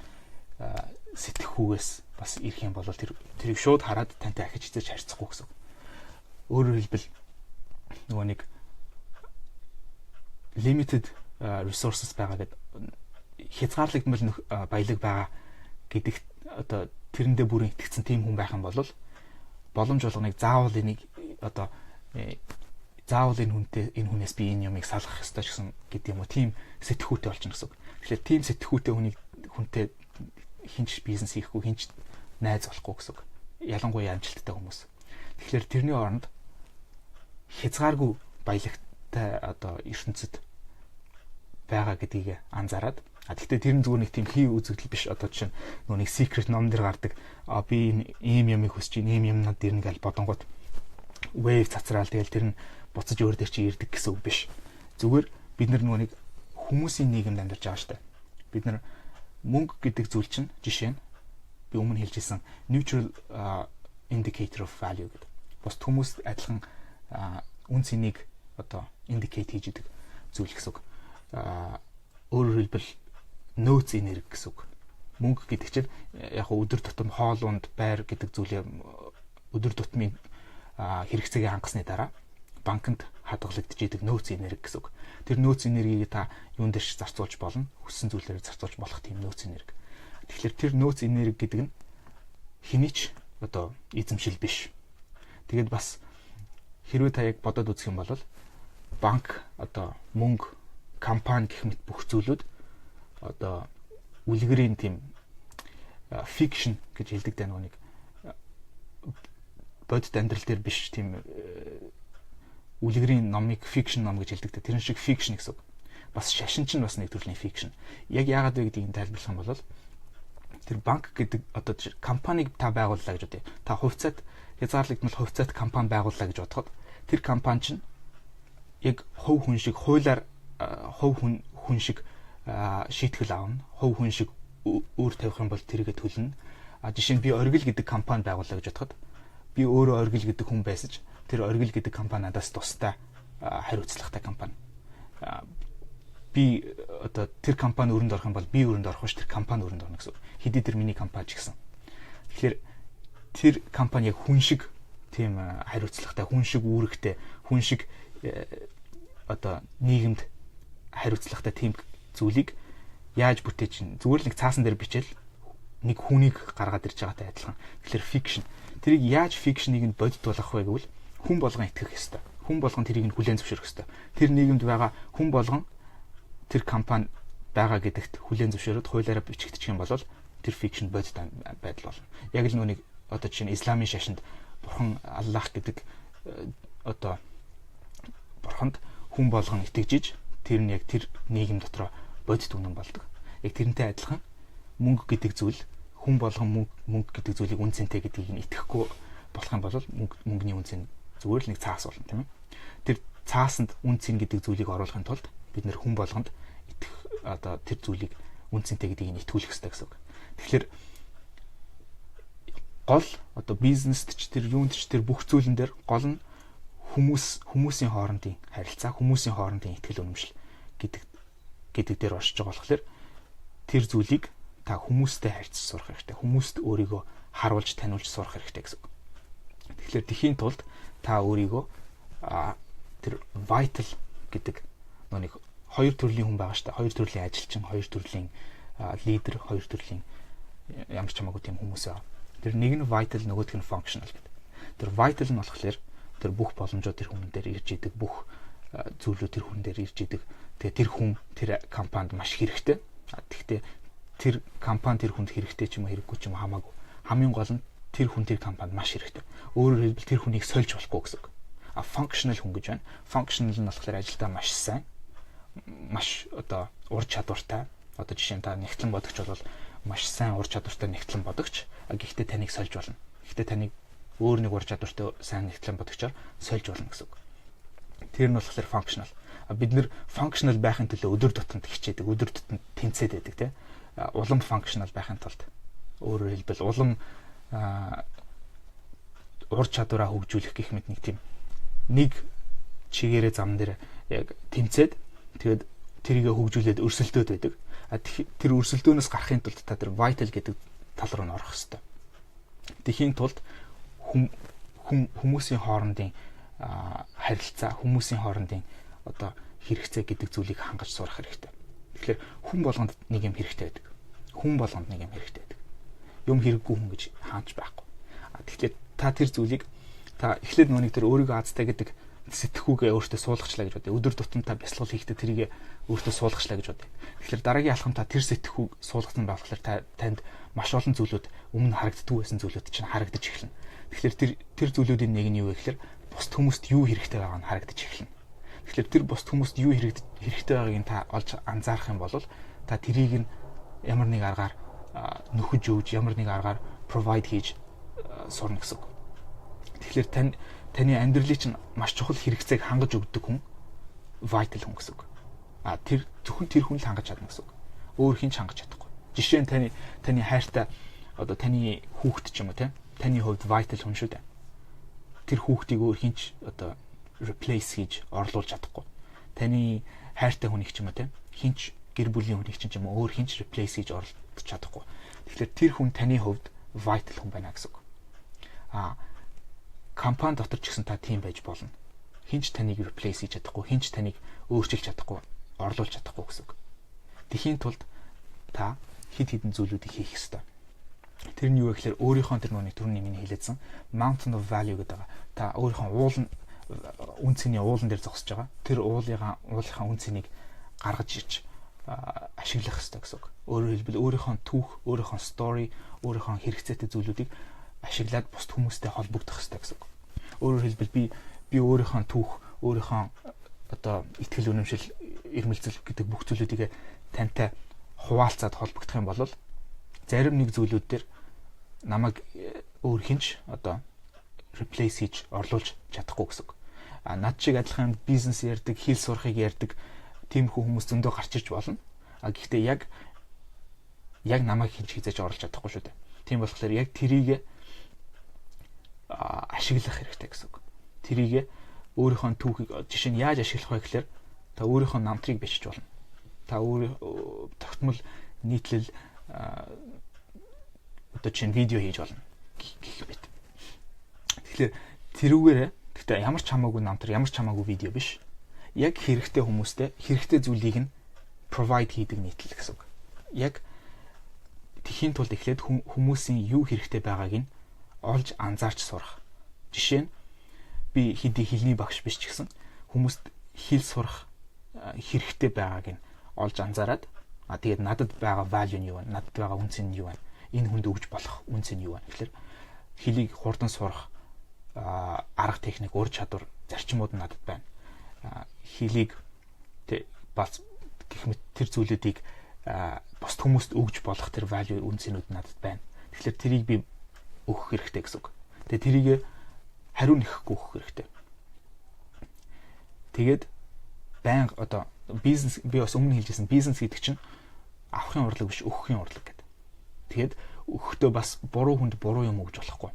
сэтгхүүгээс бас ирэх юм бол тэрийг шууд хараад тантай ахиж хизээж харьцахгүй гэсэн. Өөрөөр хэлбэл нөгөө нэг limited resources байгаа гэдэг, хязгаарлагдмал баялаг байгаа гэдэг одоо тэрэндээ бүрэн итгэцэн тийм хүн байх юм бол боломж болгоныг заавал энийг одоо заавал энэ хүнтэй, энэ хүнээс би энэ юмыг салгах ёстой ч гэсэн гэдэг юм уу, тийм сэтгхүүтэй болчихно гэсэн үг. Тэгэхээр тийм сэтгхүүтэй хүнийг хүнтэй хэн ч бизнес хийхгүй, хэн ч найз болохгүй гэсэн үг. Ялангуяа амжилттай хүмүүс. Тэгэхээр тэрний оронд хязгааргүй баялагтай одоо ертөнцөд байгаа гэдгийг анзаараад, гэхдээ тэр нь зүгээр нэг тийм хий үзэгдэл биш. Одоо жишээ нь нөгөө нэг Secret ном дээр гардаг, би энэ ийм юмыг хүсэж байна, ийм юм над ирнэ гэж бодонгууд wave цацраал, тэгэл тэр нь буцаж өөр дээр чи ирдэг гэсэн үг биш. Зүгээр бид нар нөгөө нэг хүмүүсийн нийгэмд амьдарч байгаа штэ. Бид нар мөнгө гэдэг зүйл чинь, жишээ нь би өмнө хэлж ирсэн neutral indicator of value гэдэг. Бусад хүмүүс адилхан үнэ цэнийг одоо indicate хийж идэг зүйл гэсэн үг. Өөрөөр хэлбэл нөөц энерги гэсэн үг. Мөнгө гэдэг чинь яг өдөр тутам хоол унд, байр гэдэг зүйлээ өдөр тутмын хэрэгцээгээ хангасны дараа банкнд хадгалагдаж идэг нөөц энерги гэсэн үг. Тэр нөөц энергийг та юун дээр зарцуулж болно? Хүссэн зүйлээр зарцуулж болох тийм нөөц энерги. Тэгэхээр тэр нөөц энерги гэдэг нь хэний ч одоо эзэмшил биш. Тэгээд бас хэрвээ та яг бодоод үзэх юм бол банк, одоо мөнгө, компани гэх мэт бүх зүйлүүд одоо үлгэрийн тийм fiction гэж хэлдэг даа, нэг бодит амьдрал дээр биш тийм үлгэрийн номыг fiction ном гэж хэлдэг. Тэрэн шиг fiction гэсэн үг. Бас шашин чинь бас нэг төрлийн fiction. Яг яагаад вэ гэдгийг тайлбарлах юм бол тэр банк гэдэг одоо компаниг та байгууллаа гэж бодъё. Та хувьцаат, хязгаарлагдмал хувьцаат компани байгууллаа гэж бодоход тэр компани чинь яг хувь хүн шиг хуулиар, хувь хүн шиг шийтгэл авна. Хувь хүн шиг өөр тавих юм бол тэрийгэ төлнө. Жишээ нь би Оргил гэдэг компани байгууллаа гэж бодоход би өөрөө Оргил гэдэг хүн байсан ч тэр Оргил гэдэг компани надаас тустай хариуцлагатай компани. Би одоо тэр компани өрөнд орох юм бол би өрөнд орох биш, тэр компани өрөнд орно гэсэн. Хэдий тэр миний компани ч гэсэн. Тэгэхээр тэр компани яг хүн шиг тийм хариуцлагатай, хүн шиг үүрэгтэй, хүн шиг одоо нийгэмд хариуцлагатай тийм зүйлийг яаж бүтээж чинь зүгээр л нэг цаасан дээр бичээл нэг хүнийг гаргаад ирж байгаатай адилхан. Тэгэхээр fiction. Тэрийг яаж fiction-ыг нь бодит болгох вэ гэвэл хүн болгон итгэх ёстой. Хүн болгон тэрийг нь хүлээн зөвшөөрөх ёстой. Тэр нийгэмд байгаа хүн болгон тэр компани байгаа гэдэгт хүлээн зөвшөөрөөд хуулиараа бичигдчих юм бол тэр fiction бодит байдал болно. Яг л нүг одоо жишээ нь исламын шашинд бурхан Аллах гэдэг одоо бурханд хүн болгоно итгэж, тэр нь яг тэр нийгэм дотроо бодит үнэн болдог. Яг тэрнтэй адилхан мөнгө гэдэг зүйл, хүн болгон мөнгө гэдэг зүйлийг үнэ цэнтэй гэдгийг нь итгэхгүй болох юм бол мөнгөний үнэ цэн зүгээр л нэг цаас болно, тийм ээ. Тэр цаасанд үнэ цэн гэдэг зүйлийг оруулахын тулд бид нар хүн болгонд итгэх, одоо тэр зүйлийг үнэ цэнтэй гэдгийг нь итгүүлэх хэрэгтэй гэсэн үг. Тэгэхээр гол одоо бизнест ч, тэр юунд ч, тэр бүх зүйлэн дээр гол нь хүмүүсийн хоорондын харилцаа, хүмүүсийн хоорондын итгэл үнэмшил гэдэг дээр оршиж байгаа болохоор тэр зүйлийг та хүмүүстэй харьцаж сурах хэрэгтэй. Хүмүүст өөрийгөө харуулж, таниулж сурах хэрэгтэй гэсэн үг. Тэгэхээр тэхийн тулд та өөрийгөө тэр vital гэдэг нэг хоёр төрлийн хүн байгаа шүү дээ. Хоёр төрлийн ажилчин, хоёр төрлийн лидер, хоёр төрлийн ямар ч хамаагүй тийм хүмүүс байгаа. Тэр нэг нь vital, нөгөөх нь functional гэдэг. Тэр vital нь болохоор тэр бүх боломжууд тэр хүн дээр ирж идэг, бүх зүйлүүд тэр хүн дээр ирж идэг. Тэгээ тэр хүн тэр компанид маш хэрэгтэй. Тэгэхдээ тэр компани тэр хүнд хэрэгтэй ч юм уу, хэрэггүй ч юм уу хамаагүй. Хамгийн гол нь тэр хүн тэр компанид маш хэрэгтэй. Өөрөөр хэлбэл, тэр хүнийг сольж болохгүй гэсэн үг. А functional хүн гэж байна. Functional нь болохоор ажилдаа маш сайн, маш одоо ур чадвартай. Одоо жишээ нь та нягтлан бодогч бол маш сайн ур чадвартай нягтлан бодогч. А гэхдээ таныг сольж болно. Гэхдээ таныг өөр нэг ур чадвартай сайн нягтлан бодогчоор сольж болно гэсэн үг. Тэр нь болохоор functional. А бид нар functional байхын төлөө өдөр тутамд хичээдэг, өдөр тутамд тэнцээд байдаг, тийм. Улам functional байхын тулд, өөрөөр хэлбэл, улам ур чадвараа хөгжүүлэх гэх мэт нэг тийм нэг чигээрээ зам дээр яг тэмцээд, тэгээд тэрийгэ хөгжүүлээд өрсөлдөөд байдаг. А тэр өрсөлдөөнөөс гарахын тулд та тэр vital гэдэг тал руу нь орох хэрэгтэй. Тэхийн тулд хүн хүн хүмүүсийн хоорондын харилцаа, хүмүүсийн хоорондын одоо хэрэгцээ гэдэг зүйлийг хангаж сурах хэрэгтэй. Тэгэхээр хүн болгонд нэг юм хэрэгтэй байдаг. Хүн болгонд нэг юм хэрэгтэй байдаг. Юм хэрэггүй хүн гэж хаач байхгүй. А тэгэхээр та тэр зүйлийг та эхлээд нүг тэр өөрийгөө азтай гэдэг сэтгхүүгээ өөртөө суулгачлаа гэж бодъё. Өдөр тутам та бясалгал хийхдээ тэрийг өөртөө суулгачлаа гэж бодъё. Тэгэхээр дараагийн алхам та тэр сэтгхүүг суулгасан болохоор та танд маш олон зүйлүүд, өмнө харагддаггүй байсан зүйлүүд чинь харагдаж эхэлнэ. Тэгэхээр тэр зүйлүүдийн нэг нь юу вэ гэхээр бусад хүмүүст юу хэрэгтэй байгааг нь харагдаж эхэлнэ. Тэгэхээр тэр бусад хүмүүст юу хэрэгтэй байгааг нь та олж анзаарах юм бол та тэрийг нь ямар нэг аргаар нөхөж өгж, ямар нэг аргаар provide хийж сурна гэсэн үг. Тэгэхээр таны амьдралын чинь маш чухал хэрэгцээг хангаж өгдөг хүн vital хүн гэсэн үг. А тэр зөвхөн тэр хүн л хангаж чадна гэсэн үг. Өөр хэн ч хангаж чадахгүй. Жишээ нь таны хайртай, одоо таны хүүхэд ч юм уу, те, таны хувьд vital хүн шүү дээ. Тэр хүүхдийг өөр хэн ч одоо replace хийж орлуулж чадахгүй. Таны хайртай хүнийг ч юм уу, те, хэн ч, гэр бүлийн хүнийг ч юм уу, өөр хэн ч replace хийж орлуулж чадахгүй. Тэгэхээр тэр хүн таны хувьд vital хүн байна гэсэн үг. А компани дотор ч гэсэн та тийм байж болно. Хэн ч таныг replace хийж чадахгүй, хэн ч таныг өөрчилж чадахгүй, орлуулж чадахгүй гэсэн үг. Тэхийн тулд та хэд хэдэн зүйлүүдийг хийх ёстой. Тэр нь юу вэ гэхээр өөрийнхөө тэр нүуний түрүүний миний хэлээдсэн mountain of value гэдэг байгаа. Та өөрийнхөө уул үнэ цэний уулан дээр зогсож байгаа. Тэр уулынхаа үнэ цэнийг гаргаж ирж ашиглах ёстой гэсэн үг. Өөрөөр хэлбэл, өөрийнхөө түүх, өөрийнхөө story, өөрийнхөө хэрэгцээтэй зүйлүүдийг ашиглаад бусад хүмүүстэй холбогдох ёстой гэсэн үг. Өөрөөр хэлбэл, би өөрийнхөө түүх, өөрийнхөө одоо итгэл үнэмшил, эрмэлзэл гэдэг бүх зүйлүүдийг тантай хуваалцаад холбогдох юм бол зарим нэг зүйлүүд дээр намайг өөр хэн ч одоо replace хийж орлуулж чадахгүй гэсэн үг. А над шиг адилхан бизнес ярьдаг, хэл сурахыг ярьдаг тиймэрхүү хүмүүс зөндөө гарч ирж болно. А гэхдээ яг намайг хэн ч хэзээ ч оруулж чадахгүй шүү дээ. Тийм болохоор яг тэрийг ашиглах хэрэгтэй гэсэн үг. Тэрийг, өөрийнхөө түүхийг, жишээ нь яаж ашиглах вэ гэхээр та өөрийнхөө намтрыг бичиж болно. Та өөр тогтмол нийтлэл, одоо чинь видео хийж болно гэх мэт. Тэгэхээр тэрүүгээрээ, гэхдээ ямар ч хамаагүй намтар, ямар ч хамаагүй видео биш. Яг хэрэгтэй хүмүүстэй хэрэгтэй зүйлийг нь provide хийдэг нийтлэл гэсэн үг. Яг тэхийн тулд эхлээд хүмүүсийн юу хэрэгтэй байгааг нь олж анзаарч сурах. Жишээ нь, би хэдий хэлний багш биш ч гэсэн хүмүүст хэл сурах хэрэгтэй байгааг нь олж анзаараад, а тэгээд надад байгаа value нь юу вэ? Надад байгаа үнэ цэн нь юу вэ? Энэ хүнд өгж болох үнэ цэн нь юу вэ? Тэгэхээр хэлийг хурдан сурах арга техник, ур чадвар, зарчмууд надад байна. Хилийг бац гэх мэт тэр зүйлүүдийг бусд хүмүүст өгж болох тэр value, үнэ цэнүүд надад байна. Тэгэхээр тэрийг би өгөх хэрэгтэй гэсэн үг. Тэгээ тэрийг хариу нэхэхгүй өгөх хэрэгтэй. Тэгээд байнга одоо бизнес, би бас өмнө хэлжсэн, бизнес гэдэг чинь авахын урлаг биш, өгөхийн урлаг гэдэг. Тэгээд өгөхдөө бас буруу хүнд буруу юм өгж болохгүй.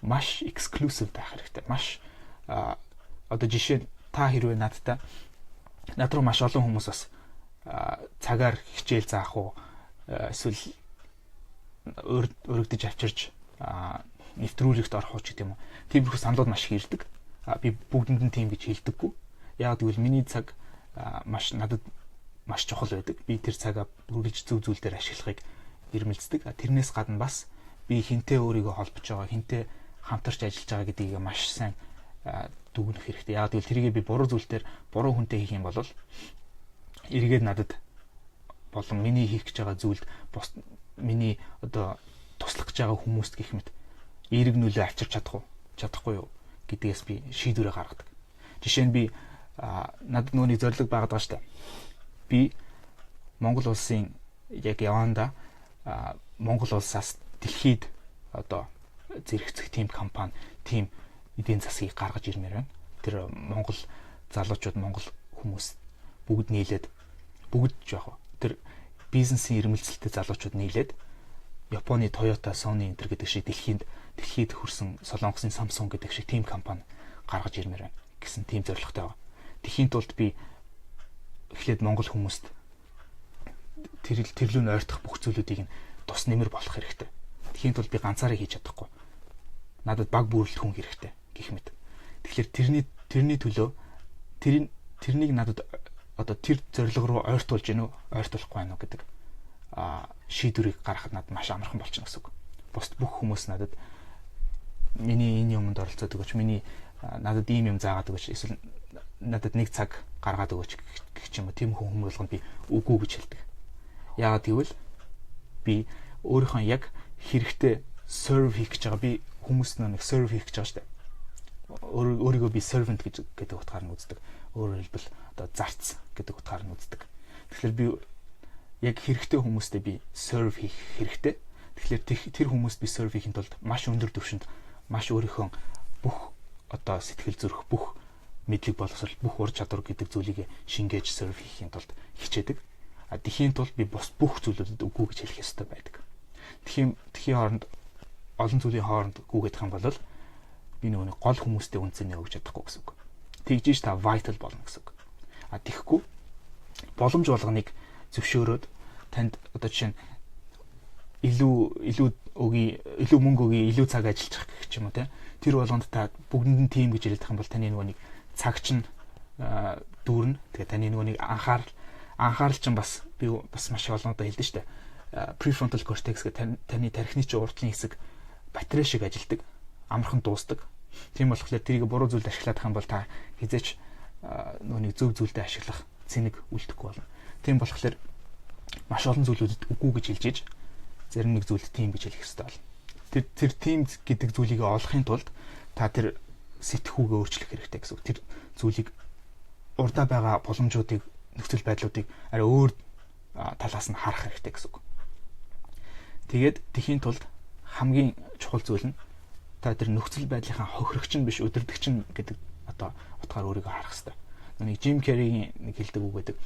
Маш exclusive байх хэрэгтэй. Маш одоо жишээ, та хэрвээ надтай, над руу маш олон хүмүүс бас цагаар хичээл заах уу, эсвэл өргөдөж авчирж нэвтрүүлэгт орох уу ч гэдэг юм уу. Тиймэрхүү саналууд маш их ирдэг. Би бүгдэнд нь тийм гэж хэлдэггүй. Яг гэвэл миний цаг маш надад маш чухал байдаг. Би тэр цагаа үргэлж зөв зүйл дээр ашиглахыг эрмэлздэг. Тэрнээс гадна бас би хэнтэй өөрийгөө холбож байгаа, хэнтэй хамтарч ажиллаж байгаа гэдгийг маш сайн дүгнэх хэрэгтэй. Яг гэвэл тэрийг би буруу зүйл дээр, буруу хүнтэй хийх юм бол эргээд надад болон миний хийх гэж байгаа зүйлд, бус миний одоо туслах гэж байгаа хүмүүст гэх мэт эерэг нөлөө авчирч чадах уу, чадахгүй юу гэдгээс би шийдвэрээ гаргадаг. Жишээ нь, би надад нөгөө нэг зорилго байгаад байгаа шүү дээ. Би Монгол улсын яг яванда Монгол улсаас дэлхийд одоо зэрэгцэх тийм компани, тийм эдийн засгийг гаргаж ирмээр байна. Тэр Монгол залуучууд, Монгол хүмүүс бүгд нийлээд, бүгд жоох тэр бизнесийн эрмэлзэлтэй залуучууд нийлээд Японы Toyota, Sony энэ гэдэг шиг, дэлхийд хүрсэн Солонгосын Samsung гэдэг шиг тийм компани гаргаж ирмээр байна гэсэн тийм зорилготой байгаа. Тэхийн тулд би эхлээд монгол хүмүүст тэр тэрлүү нь ойртох бүх зүйлүүдийг нь тус нэмэр болох хэрэгтэй. Тэхийн тулд би ганцаараа хийж чадахгүй. Надад баг бүрэлдэхүүн хэрэгтэй гэх мэт. Тэгэхээр тэрний төлөө тэрнийг надад одоо тэр зорилго руу ойртуулж гинүү, ойртуулахгүй байна уу гэдэг шийдвэрийг гаргахад надад маш амархан болчихно гэсэн үг. Бусд бүх хүмүүс надад миний энэ юмд оролцоод өгөөч, миний надад ийм юм заагаад өгөөч, эсвэл надад нэг цаг гаргаад өгөөч гэх ч юм уу. Тийм хүн болгонд би үгүй гэж хэлдэг. Яагаад гэвэл би өөрийнхөө яг хэрэгтэй serve хийх гэж байгаа. Би хүмүүст нэг serve хийх гэж байгаа шүү дээ. Өөрийгөө би servant гэж гэдэг утгаар нь үздэг. Өөрөөр хэлбэл одоо зарц гэдэг утгаар нь үздэг. Тэгэхээр би яг хэрэгтэй хүмүүстэй би serve хийх хэрэгтэй. Тэгэхээр тэр хүмүүст би serve хийхин тулд маш өндөр түвшинд, маш өөрийнхөө бүх одоо сэтгэл зүрх, бүх мэдлэг, боловсрол, бүх ур чадвар гэдэг зүйлийг шингээж serve хийхин тулд хичээдэг. А тэхийн тулд би бус бүх зүйлүүдэд үгүй гэж хэлэх ёстой байдаг. Тэхийн хооронд, олон зүйлийн хооронд гүгээд юм бол би нөгөө нэг гол хүмүүстэй үнэ цэнээ өгч чадахгүй гэсэн үг. Тэгжиж та vital болно гэсэн үг. А тэгэхгүй боломж болгоныг зөвшөөрөөд, танд одоо жишээ нь илүү өгье, илүү мөнгө өгье, илүү цаг ажиллах гэх ч юм уу, те. Тэр болгонд та бүгдэнд нь тийм гэж хэлэх юм бол таны нөгөө нэг цаг чинь дүүрнэ. Тэгээ таны нөгөө нэг анхаарал чинь бас, би бас маш олон удаа хэлдэж штэ. Prefrontal cortex гэх таны тархины чинь урд талын хэсэг батарей шиг ажилдаг. Амархан дуусдаг. Тийм болохоор тэрийг буруу зүйлд ашиглаад юм бол та хэзээ ч нөгөө нэг зөв зүйлдээ ашиглах цэнэг үлдэхгүй болно. Тийм болохоор маш олон зүйлүүдэд үгүй гэж хэлж иж зарим нэг зүйлд тийм гэж хэлэх хэрэгтэй болно. Тэр тийм гэдэг зүйлийг олохын тулд та тэр сэтгхүүгээ өөрчлөх хэрэгтэй гэсэн үг. Тэр зүйлийг, урдаа байгаа боломжуудыг, нөхцөл байдлуудыг арай өөр талаас нь харах хэрэгтэй гэсэн үг. Тэгээд тэхийн тулд хамгийн чухал зүйл нь та тэр нөхцөл байдлынхаа хохирогч нь биш, удирдагч нь гэдэг одоо утгаар өөрийгөө харах хэрэгтэй. Нэг Jim Carrey-ийн нэг хэлдэг үг байдаг.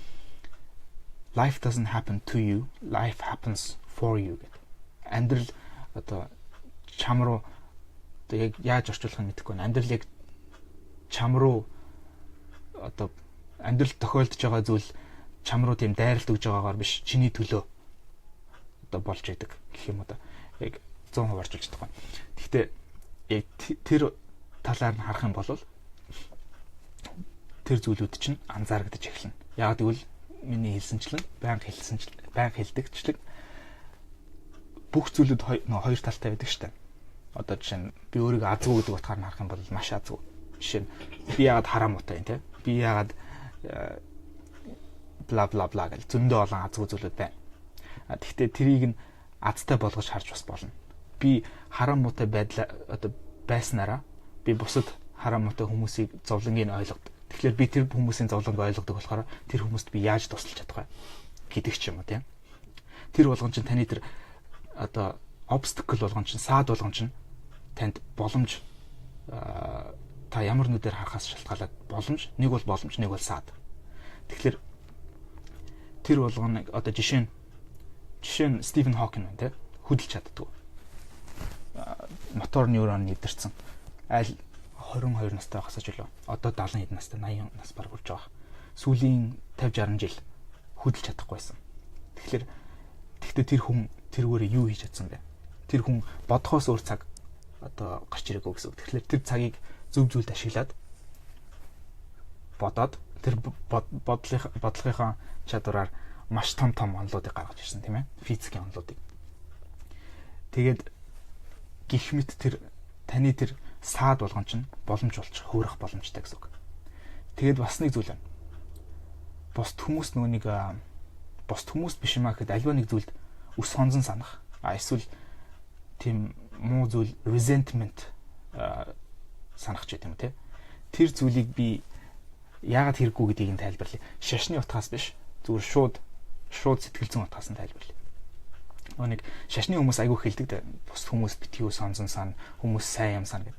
"Life doesn't happen to you, life happens for you" гэдэг. Амьдрал одоо чам руу, одоо яг яаж орчуулах нь мэдэхгүй байна. Амьдрал яг чам руу, одоо амьдрал тохиолдож байгаа зүйл чам руу тийм дайралт өгж байгаагаар биш, чиний төлөө одоо болж идэг гэх юм уу да. Яг 100% орчуулж чадахгүй. Гэхдээ яг тэр талаар нь харах юм бол тэр зүйлүүд чинь анзаарагдаж эхэлнэ. Яг гэвэл миний хэлсэнчлэн, байнга хэлдэгчлэг бүх зүйлүүд хоёр талтай байдаг шүү дээ. Одоо жишээ нь, би өөрийгөө азгүй гэдэг утгаар нь харах юм бол маш азгүй. Жишээ нь, би яагаад хараа муутай юм те? Би яагаад бла бла бла гэл зөндөө олон азгүй зүйлүүд байна. Гэхдээ тэрийг нь азтай болгож харж бас болно. Би хараа муутай байдлаа одоо байснараа би бусад хараа муутай хүмүүсийг зовлонгийг ойлгодог. Тэгэхээр би тэр хүмүүсийн зовлонг ойлгодог болохоор тэр хүмүүст би яаж тусалж чадах вэ гэдэг ч юм уу, тийм. Тэр болгон чинь таны тэр одоо obstacle болгон чинь, саад болгон чинь танд боломж, та ямар нүдээр харахаас шалтгаалаад боломж, нэг бол боломж, нэг бол саад. Тэгэхээр тэр болгоныг одоо жишээ нь Стивен Хокинг байна, тийм, хөдөлж чаддаггүй. Мотор нейрон нэвдэрсэн. Аль 22 настай байхасаа ч үлээ. Одоо 70 хэд настай, 80 нас баг хүрч байгаа. Сүүлийн 50 60 жил хөдөлж чадахгүйсэн. Тэгэхээр тэгтээ тэр хүн тэрүүгээрээ юу хийж чадсан бэ? Тэр хүн бодохоос өөр цаг одоо гарч ирээгүй гэсэн үг. Тэгэхээр тэр цагийг зөв зүйлд ашиглаад бодоод тэр бодлогынхаа чадвараар маш том том онолуудыг гаргаж ирсэн, тийм ээ. Физикийн онолуудыг. Тэгээд гэх мэт тэр таны тэр саад болгон чинь боломж болчих, хөөрөх боломжтой гэсэн үг. Тэгээд бас нэг зүйл байна. Бусд хүмүүс нөгөө нэг бусд хүмүүс биш юм а гэхэд аливаа нэг зүйлд өс хонзон санах. А эсвэл тийм муу зүйл, resentment санах ч гэдэг юм, те. Тэр зүйлийг би яагаад хэрэггүй гэдгийг нь тайлбарлая. Шашны утгаас биш. Зүгээр шууд сэтгэл зүйн утгаас нь тайлбарлая. Нөгөө нэг шашны хүмүүс айгүй хэлдэг дээ. Бус хүмүүс битгий өс хонзон сан, хүмүүс сайн юм сан гэдэг.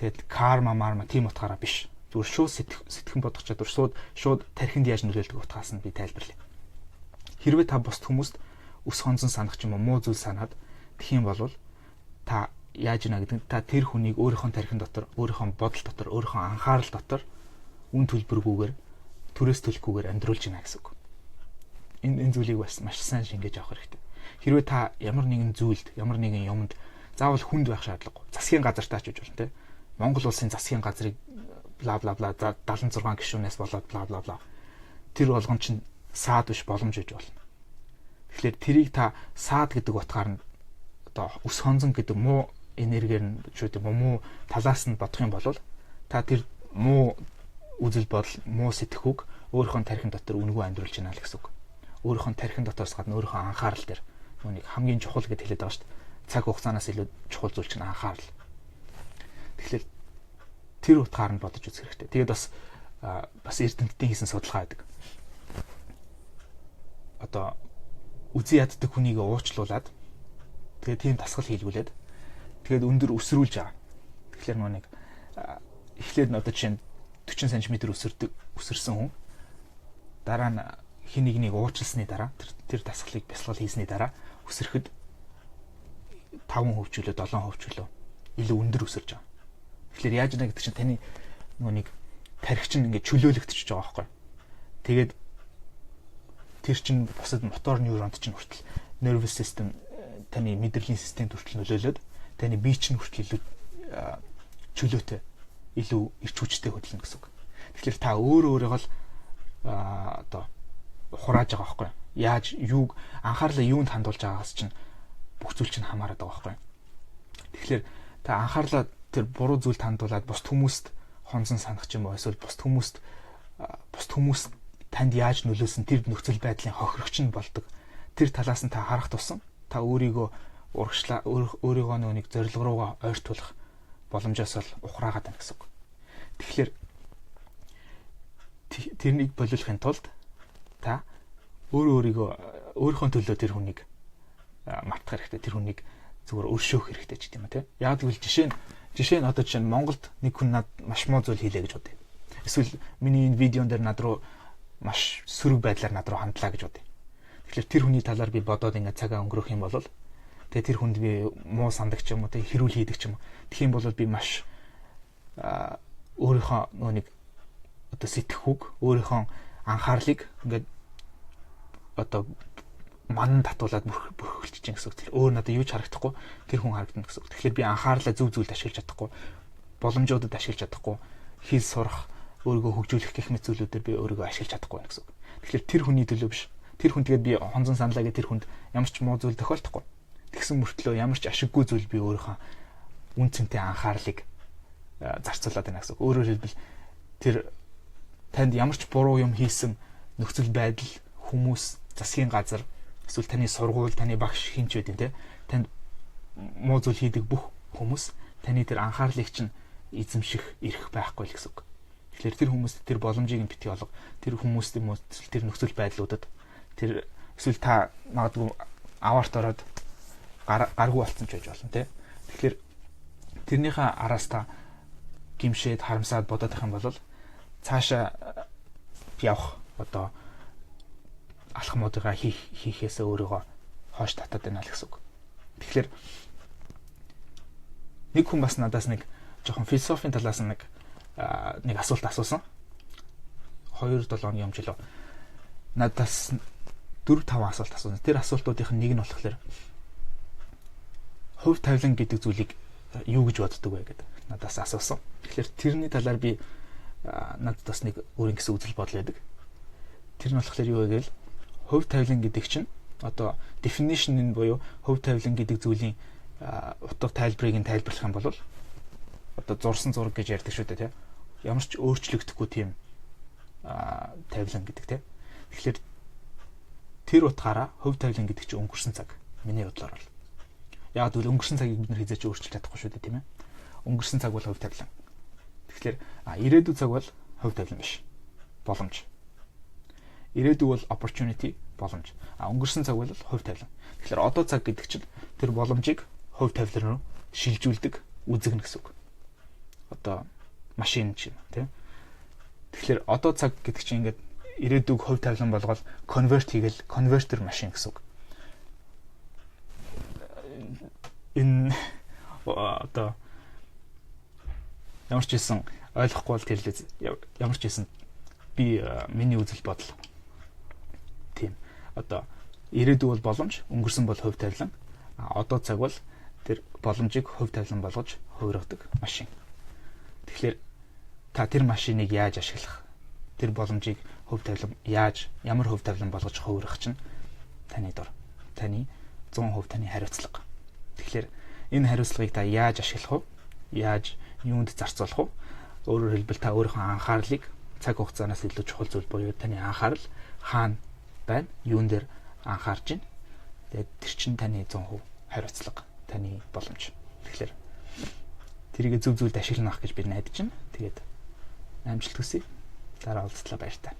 Тэгээд карма марма тийм утгаараа биш. Зүгээр шууд сэтгэн бодох чадвар, шууд тархинд яаж нөлөөлдөг утгаас нь би тайлбарлая. Хэрвээ та бусд хүмүүст өс хонзон санах ч юм уу муу зүйл санаад тэгэх юм бол та яаж ийна гэдэг нь та тэр хүнийг өөрийнхөө тархин дотор, өөрийнхөө бодол дотор, өөрийнхөө анхаарал дотор үн төлбөргүйгээр, түрээс төлөхгүйгээр амьдруулж байна гэсэн үг. Энэ зүйлийг бас маш сайн шингээж авах хэрэгтэй. Хэрвээ та ямар нэгэн зүйлд, ямар нэгэн юмд, заавал хүнд байх шаардлагагүй. Засгийн газартаа ч гэж болно, те. Монгол улсын засгийн газрыг бла бла бла 76 гишүүнээс болоод бла бла бла. Тэр болгон чинь саад биш, боломж гэж болно. Тэгэхээр тэрийг та саад гэдэг утгаар нь, одоо өс хонзон гэдэг муу энергиэр нь шүү дээ, муу талаас нь бодох юм бол та тэр муу үзэл бодол, муу сэтгхүүг өөрийнхөө тархин дотор үнэгүй амьдруулж байна л гэсэн үг. Өөрийнхөө тархин дотоос гадна өөрийнхөө анхаарал дээр нүг хамгийн чухал гэж хэлээд байгаа шүү дээ. Цаг хугацаанаас илүү чухал зүйл чинь анхаарал. Тэгэхээр тэр утгаар нь бодож үзэх хэрэгтэй. Тэгээд бас эрдэмтдийн хийсэн судалгаа байдаг. Одоо үзий яддаг хүнийг уучлуулад, тэгээд тийм дасгал хийлгүүлээд, тэгээд өндөр өсрүүлж байгаа. Тэгэхээр нөгөө нэг эхлээд нь одоо жишээ нь 40 см өсөрдөг, өсөрсөн хүн дараа нь хин нэгнийг уучлсны дараа, тэр дасгалыг бясалгал хийсний дараа өсөрөхөд 5% ч үлээ, 7% ч үлээ илүү өндөр өсөрж байгаа. Тэгэхээр яаж нэ гэдэг чинь таны нөгөө нэг тархи чинь ингээд чөлөөлөгдөж байгаа байхгүй. Тэгээд тэр чинь бусад мотор нейронд чинь хүртэл, nervous system, таны мэдрэлийн системд хүртэл нөлөөлөөд таны бие чинь хүртэл илүү чөлөөтэй, илүү эрч хүчтэй хөдөлнө гэсэн үг. Тэгэхээр та өөрөө өөрийгөө л одоо хурааж байгаа байхгүй. Яаж юуг анхаарлаа юунд хандуулж байгаагаас чинь бүх зүйл чинь хамаарат байгаа байхгүй. Тэгэхээр та анхаарлаа тэр буруу зүйлд хандуулад бусд хүмүүст хонзон санах ч юм уу, эсвэл бусд хүмүүс танд яаж нөлөөлсөн тэр нөхцөл байдлын хохирогч нь болдог. Тэр талаас нь та харах тусам та өөрийгөө урагшлаа, өөрийгөө нөгөө нэг зорилго руугаа ойртуулах боломжоос л ухраагаад байна гэсэн үг. Тэгэхээр тэрнийг болиулахын тулд та өөрөө өөрийгөө, өөрийнхөө төлөө тэр хүнийг мартах хэрэгтэй. Тэр хүнийг зүгээр өршөөх хэрэгтэй ч гэдэм юм, те. Яг гэвэл жишээ нь одоо жишээ нь Монголд нэг хүн над маш муу зүйл хийлээ гэж бодъё. Эсвэл миний энэ видеон дээр над руу маш сөрөг байдлаар над руу хандлаа гэж бодъё. Тэгэхээр тэр хүний талаар би бодоод ингээд цагаа өнгөрөөх юм бол, тэгээ тэр хүнд би муу сандаг ч юм уу, тэгээ хэрүүл хийдэг ч юм уу. Тэгэх юм бол би маш өөрийнхөө нөгөө нэг одоо сэтгхүүг, өөрийнхөө анхаарлыг ингээд одоо манан татуулаад бүрхэлж чинь гэсэн үг. Тэр өөр надад юу ч харагдахгүй, тэр хүн харагдана гэсэн үг. Тэгэхээр би анхаарлаа зөв зүйлд ашиглаж чадахгүй, боломжуудад ашиглаж чадахгүй, хэл сурах, өөрийгөө хөгжүүлэх гэх мэт зүйлүүдээр би өөрийгөө ашиглаж чадахгүй байна гэсэн үг. Тэгэхээр тэр хүний төлөө биш. Тэр хүн тэгээд би хонзон саналаа гэх тэр хүнд ямар ч муу зүйл тохиолдохгүй. Тэгсэн мөртлөө ямар ч ашиггүй зүйл би өөрийнхөө үн цэнтэй анхаарлыг зарцуулаад байна гэсэн үг. Өөрөөр хэлбэл, тэр танд ямар ч буруу юм хийсэн нөхцөл байдал, хүмүүс, засгийн газар, эсвэл таны сургууль, таны багш хэн ч байдیں те. Танд муу зүйл хийдэг бүх хүмүүс таны тэр анхаарлыг чинь эзэмших эрх байхгүй л гэсэн үг. Тэгэхээр тэр хүмүүст тэр боломжийг нь битгий олго. Тэр хүмүүст юм уу тэр нөхцөл байдлуудад тэр эсвэл та магадгүй аваарт ороод гаргүй болсон ч байж болно тий. Тэгэхээр тэрнийхээ араас та гимшээд харамсаад бодоод байх юм бол цаашаа явах одоо алхмуудыгаа хийхээсээ өөрийгөө хойш татаад байна л гэсэн үг. Тэгэхээр нэг хүн бас надаас нэг жоохон философийн талаас нэг нэг асуулт асуусан. 2 7 хоногийн өмнө жилөө. Надаас 4 5 асуулт асуусан. Тэр асуултуудын нэг нь болохоор хувь тавилан гэдэг зүйлийг юу гэж боддог вэ гэдэг надаас асуусан. Тэгэхээр тэрний талаар би надад бас нэг өөрийн гэсэн үзэл бодол байдаг. Тэр нь болохоор юу вэ гэвэл хувь тавилан гэдэг чинь одоо definition нь буюу хувь тавилан гэдэг зүйлийн утга тайлбарыг нь тайлбарлах юм бол одоо зурсан зураг гэж ярьдаг шүү дээ, тий. Ямар ч өөрчлөгдөхгүй тийм тавилан гэдэг, тий. Тэгэхээр тэр утгаараа хувь тавилан гэдэг чинь өнгөрсөн цаг миний бодлоор бол. Яг гэвэл өнгөрсөн цагийг бид нар хэзээ ч өөрчилж чадахгүй шүү дээ, тийм ээ. Өнгөрсөн цаг бол хувь тавилан. Тэгэхээр ирээдүйн цаг бол хувь тавилан биш. Боломж. Ирээдүй бол opportunity, боломж. А өнгөрсөн цаг бол хувь тавилан. Тэгэхээр одоо цаг гэдэг чинь тэр боломжийг хувь тавилан руу шилжүүлдэг үзэгнэ гэсэн үг. Одоо машин ч юм, тийм. Тэгэхээр одоо цаг гэдэг чинь ингээд ирээдүйг хувь тавилан болгоод convert хийгээл converter машин гэсэн үг. Энэ одоо ямар ч байсан ойлгохгүй бол тэр л ямар ч байсан би миний үзэл бодол тийм одоо ирээдүй бол боломж, өнгөрсөн бол хувь тавилан, одоо цаг бол тэр боломжийг хувь тавилан болгож хувиргадаг машин. Тэгэхээр та тэр машиныг яаж ашиглах, тэр боломжийг хувь тавилан яаж, ямар хувь тавилан болгож хувиргах чинь таны дур. Таны 100% таны хариуцлага. Тэгэхээр энэ хариуцлагыг та яаж ашиглах вэ? Яаж юунд зарцуулах вэ? Өөрөөр хэлбэл та өөрийнхөө анхаарлыг цаг хугацаанаас илүү чухал зүйл буюу таны анхаарал хаана байна? Юун дээр анхаарч байна? Тэгээд тэр чинь таны 100% хариуцлага, таны боломж. Тэгэхээр тэрийг зөв зүйлд ашиглана гэж би найдаж байна. Тэгээд амжилт хүсье. Дараа уулзлаа, баяртай.